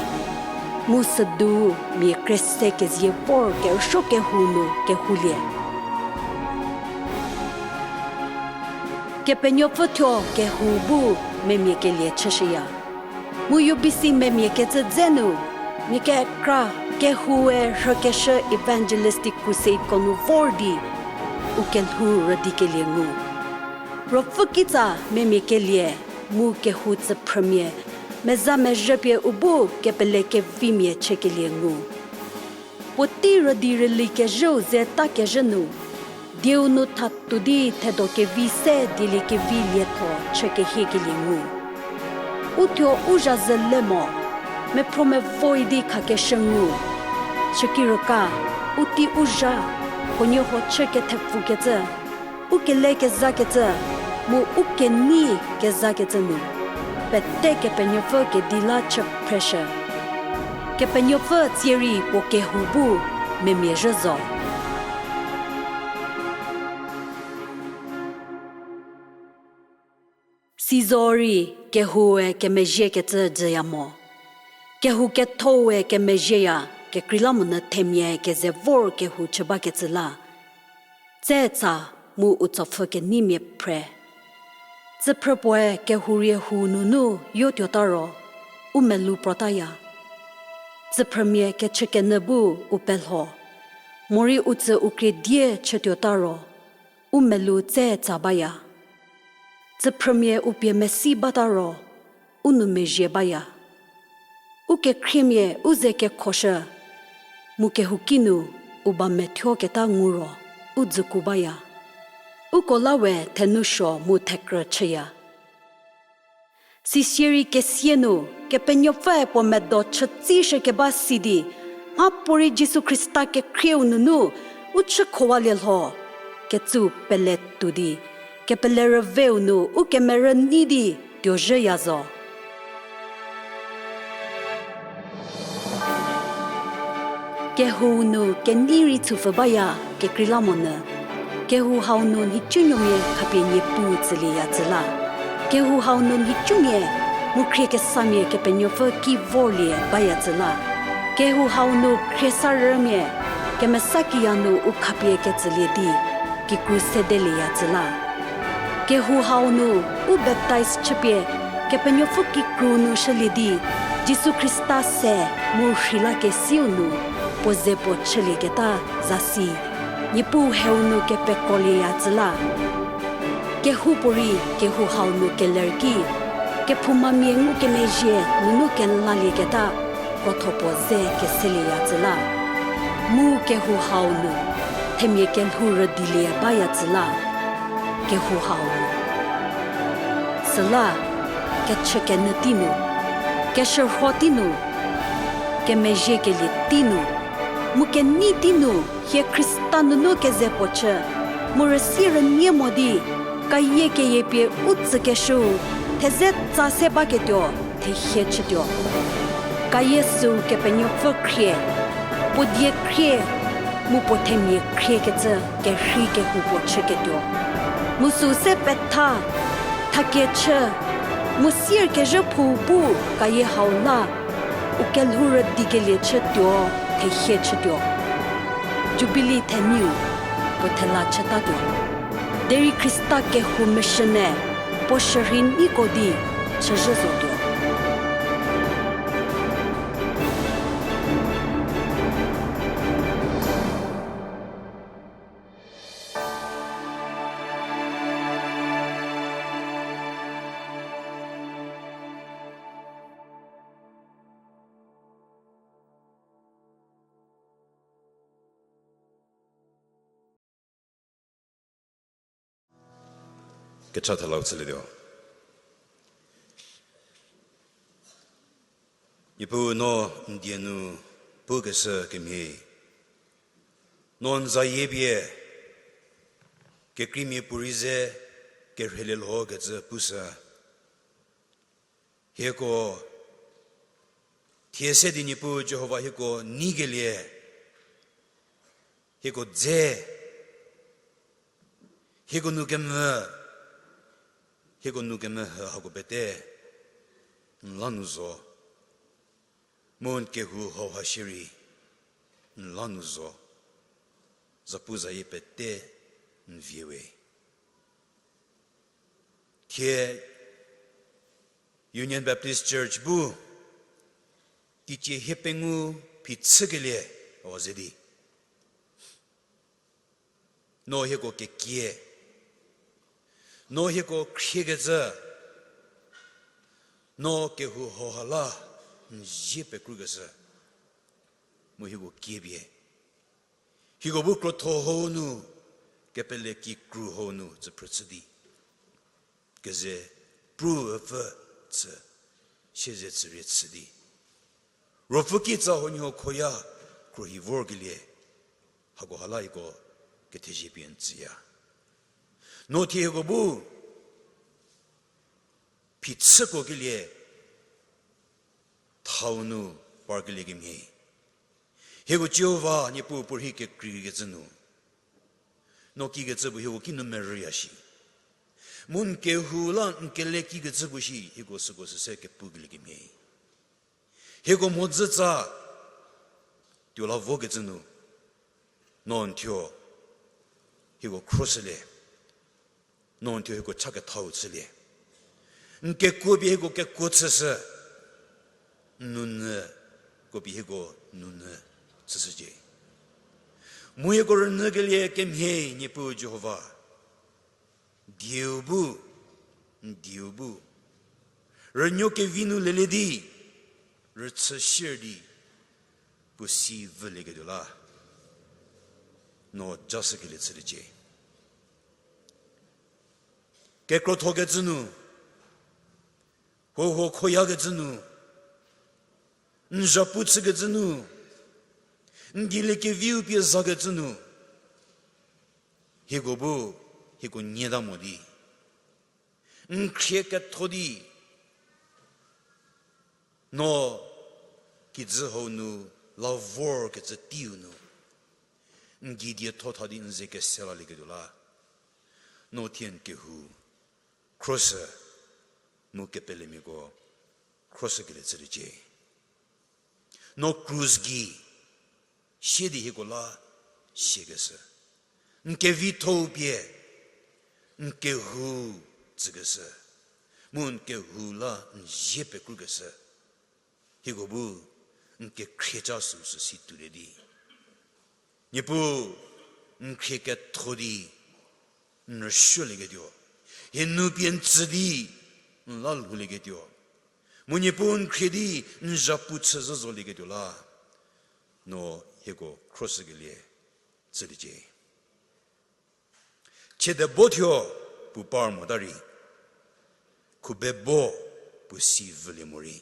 Mu südu mia kre se kezie vor kerüsuo kehou nu kehoulie. Kepenuopfü thuo kehou bu memia kelie chüshüya. Mu U B C memia kecü dze nu, mia kekra kehoue rhükeshü Evangelistic Crusade ko nu vor di, u kelhou rüdikelie ngu. Ruopfü kitsa memia kelie mu kehou tsüphrümia, meza mezhüpie u bu kepele kevimia chükelie ngu. Puotei rüdi rüli kezhüu ze ta kezhü nu, dieu nu thatu di thedo kevi se dieliekevi lietho chü kehiekelie ngu. U thuo u zha zü le mo, mephro mevoyi di khakeshü ngu. Shüki rüka, u tei u zha, huoniehuo chü kethepfukecü, u kele kezakecü, mu u kenei kezakecü nu, pete Kepenuopfü kedi la chü phreshü. Kepenuopfü tsierei puo kehou bu memia zhü zo. Sizorei kehoue kemezhiekecü jüya mo. Kehou kethoue kemezhieya kekreilamonyü themia keze vor kehou chü bakecü la. Tsetsa mu u tsopfhü keneimia phre. Tsüphrü puoe kehou rie hou nunu yotuota ro, u melou protaya. Tsüphrümia kechükenyü bu u pelho, morei u tsü u krie die chütuota ro, u melou tsetsa baya. Tsüphrümia u pie mesi bata ro, u nou mezhie baya. U kekhriemia u ze kekhoshü, mu kehouki nu u ba methuoketa ngu ro, u dzüku baya. Uko la we thenusuo mu thekrü chüya. Sisierei kesie nu, Kepenuopfüe puo medo chütsishükeba si di, mhapuorei Jisu Khrista kekhrieu nunu, u chükhowalie lho, kecüu pele tuo di, kepele rüveu nu u kemerü nei di tuozhüya zo. Kehou nu kenei rei chüpfü baya kekreilamonyü, kehou hau nu nhicunuomia khapie Niepuu tsülieya tsü la. Kehou hau nu nhicumia mu khriekesamia Kepenuopfü ki vorlie baya tsü la. Kehou hau nu khriesarümia kemesa kiya nu u khapie ketsülie di, kikru sedelieya tsü la. Kehou hau nu u baptize chüpie Kepenuopfü kikru nu shülie di, Jisu Khrista se mu rheilakesiu nu puo ze puo chülieketa zasi, Niepuu heu nu kepekrolieya tsü la. Kehoupuorei kehou hau nu keler ki, kephoumamia ngukemezhie nunu kelalieketa krotho puo ze keselieya tsü la. Mu kehou hau nu themia kelhou rüdilie baya tsü la. Kehou hau nu. Süla, kechükenyü tei nu, keshürho tei nu, kemezhiekelie tei nu, mu kenei tei nu, hie Khrista nunu keze puo chü, mu rüsie rünie mo di, kayie keyie pie u tsükeshüu, theze tsa se baketuo, thehie chütuo. Kayie süu Kepenuopfü khrie, puo die khrie, mu puo themia khriekecü kerhei kehou puo chüketuo. Mu süu se petha, thakie chü, mu sierkezhü phou bu kayie hau la, u kelhou rüdikelie chütuo, thehie chütuo. Jubili theniu, puo thela chütatuo. Derei Khrista kehou meshüne, puo shürhei neiko di, chüzhü zotuo. Kecha thelau chülietuo. Niepuu no n die nu pukeshü kemhie, no n zayie pie kekreimia puorei ze kerhelie lho kecü pushü. Hieko thie se di Niepuu Jihova hieko neikelie, hieko dze, hieko nu kemvü, hieko nu kemvü hako pete n la nu zo. Mu n kehou hauha shierei n la nu zo. Zapu zayie pete n vie we. Thie Union Baptist Church bu teicie hiepengou phichükelie a ze di, no hieko kekie, no hieko khriekecü, no kehou hauha la n zie pekrukeshü, mu hieko kiepie, hieko bu krotho hau nu, kepele kikru hau nu tsüphrü chü di, keze pru üpfü chü, siezedzürie chü di, Ruopfü kitsa huoniehuo khoya khruohi vorkelie, hakoha la hieko kethezie pie n tsüya. No thie hieko bu phichüko kelie thau nu parkelie kemhie, hieko Jihova Niepuu puorhi kekreikecü nu, no kikecü puo hieko kinu merüya shi. Mu n kehou la n kele kikecü puo shi hieko süko süse kepukelie kemhie, hieko mhodzütsa tuo la vokecü nu, no n thuo hieko khroshülie, no n thuo hieko cha kethau chülie. N kekuo pie hieko kekuo chüshü, n nounyü kuo pie hieko nounyü chüshücie. Mu hieko rünyükelie kemhie Niepuu Jihova, dieu bu, n dieu bu rünuo kevi nu lelie di, rüchü sier di, puo si vülieketuo la, no jashükelie chüliecie. Kekrothokecü nu, huohuo khoyakecü nu, n zhapu chükecü nu, n dieliekeviu pie zakecü nu, Hieko bu, hieko nyie ta mo di, n khrie ketho di, no kijü hau nu, la vorkecü teiu nu, n gei dietho tha di n ze kese lalieketuo la, no thie n kehou khroshü, mu kepelemiako khroshükelie chüliecie. No krus gei sie di hieko la siakeshü, n kevitho-u pie n kehou tsükeshü, mu n kehou la n zie pekrukeshü, hieko bu n kekhrieta süu süsi tuolie di, Niepuu, n khrie ketho di n rüsuolieketuo, hie nu pie n tsü di n la lhoulieketuo, mu Niepuu n khrie di n zhapu chü zhü zolieketuo la, no hieko khroshükelie chüliecie. Chiedebo thuo puo par mota rei, khubebo puo si vülie morei,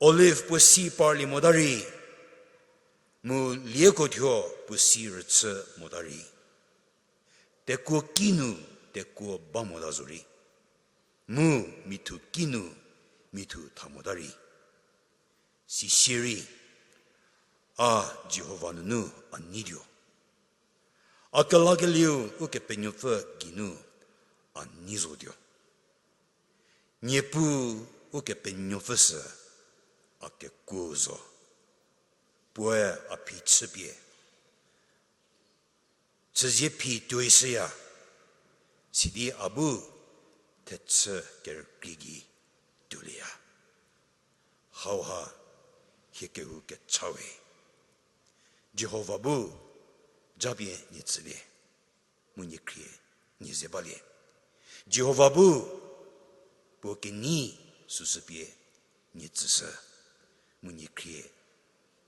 olive puo si parlie mota rei, mu lieko thuo puo si rüchü mota rei, tekuo kinu tekuo ba mota zorei, mu mithu kinu mithu tha mota rei, sisierei a Jihova nunu a neituo, a kelakelieu Ukepenuopfü geinu a nei zotuo. Niepuu Ukepenuopfü sü a kekuo zo, puoe a phi chüpie chüzie phi tuoishüya, sidi a bu thechü kerükrie gei tuolieya. Hauha hie kehou kecha we, Jihova bu japie nie tsülie, mu nie khrie nie ze balie. Jihova bu puo kenei süsü pie nie tsüshü, mu nie khrie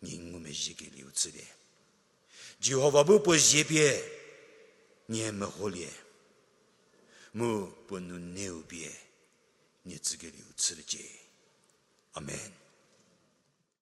nie ngumezhiekelieu chülie. Jihova bu puo zie pie nie meholie, mu puo nuneu pie nie tsükelieu chüliecie. Amen.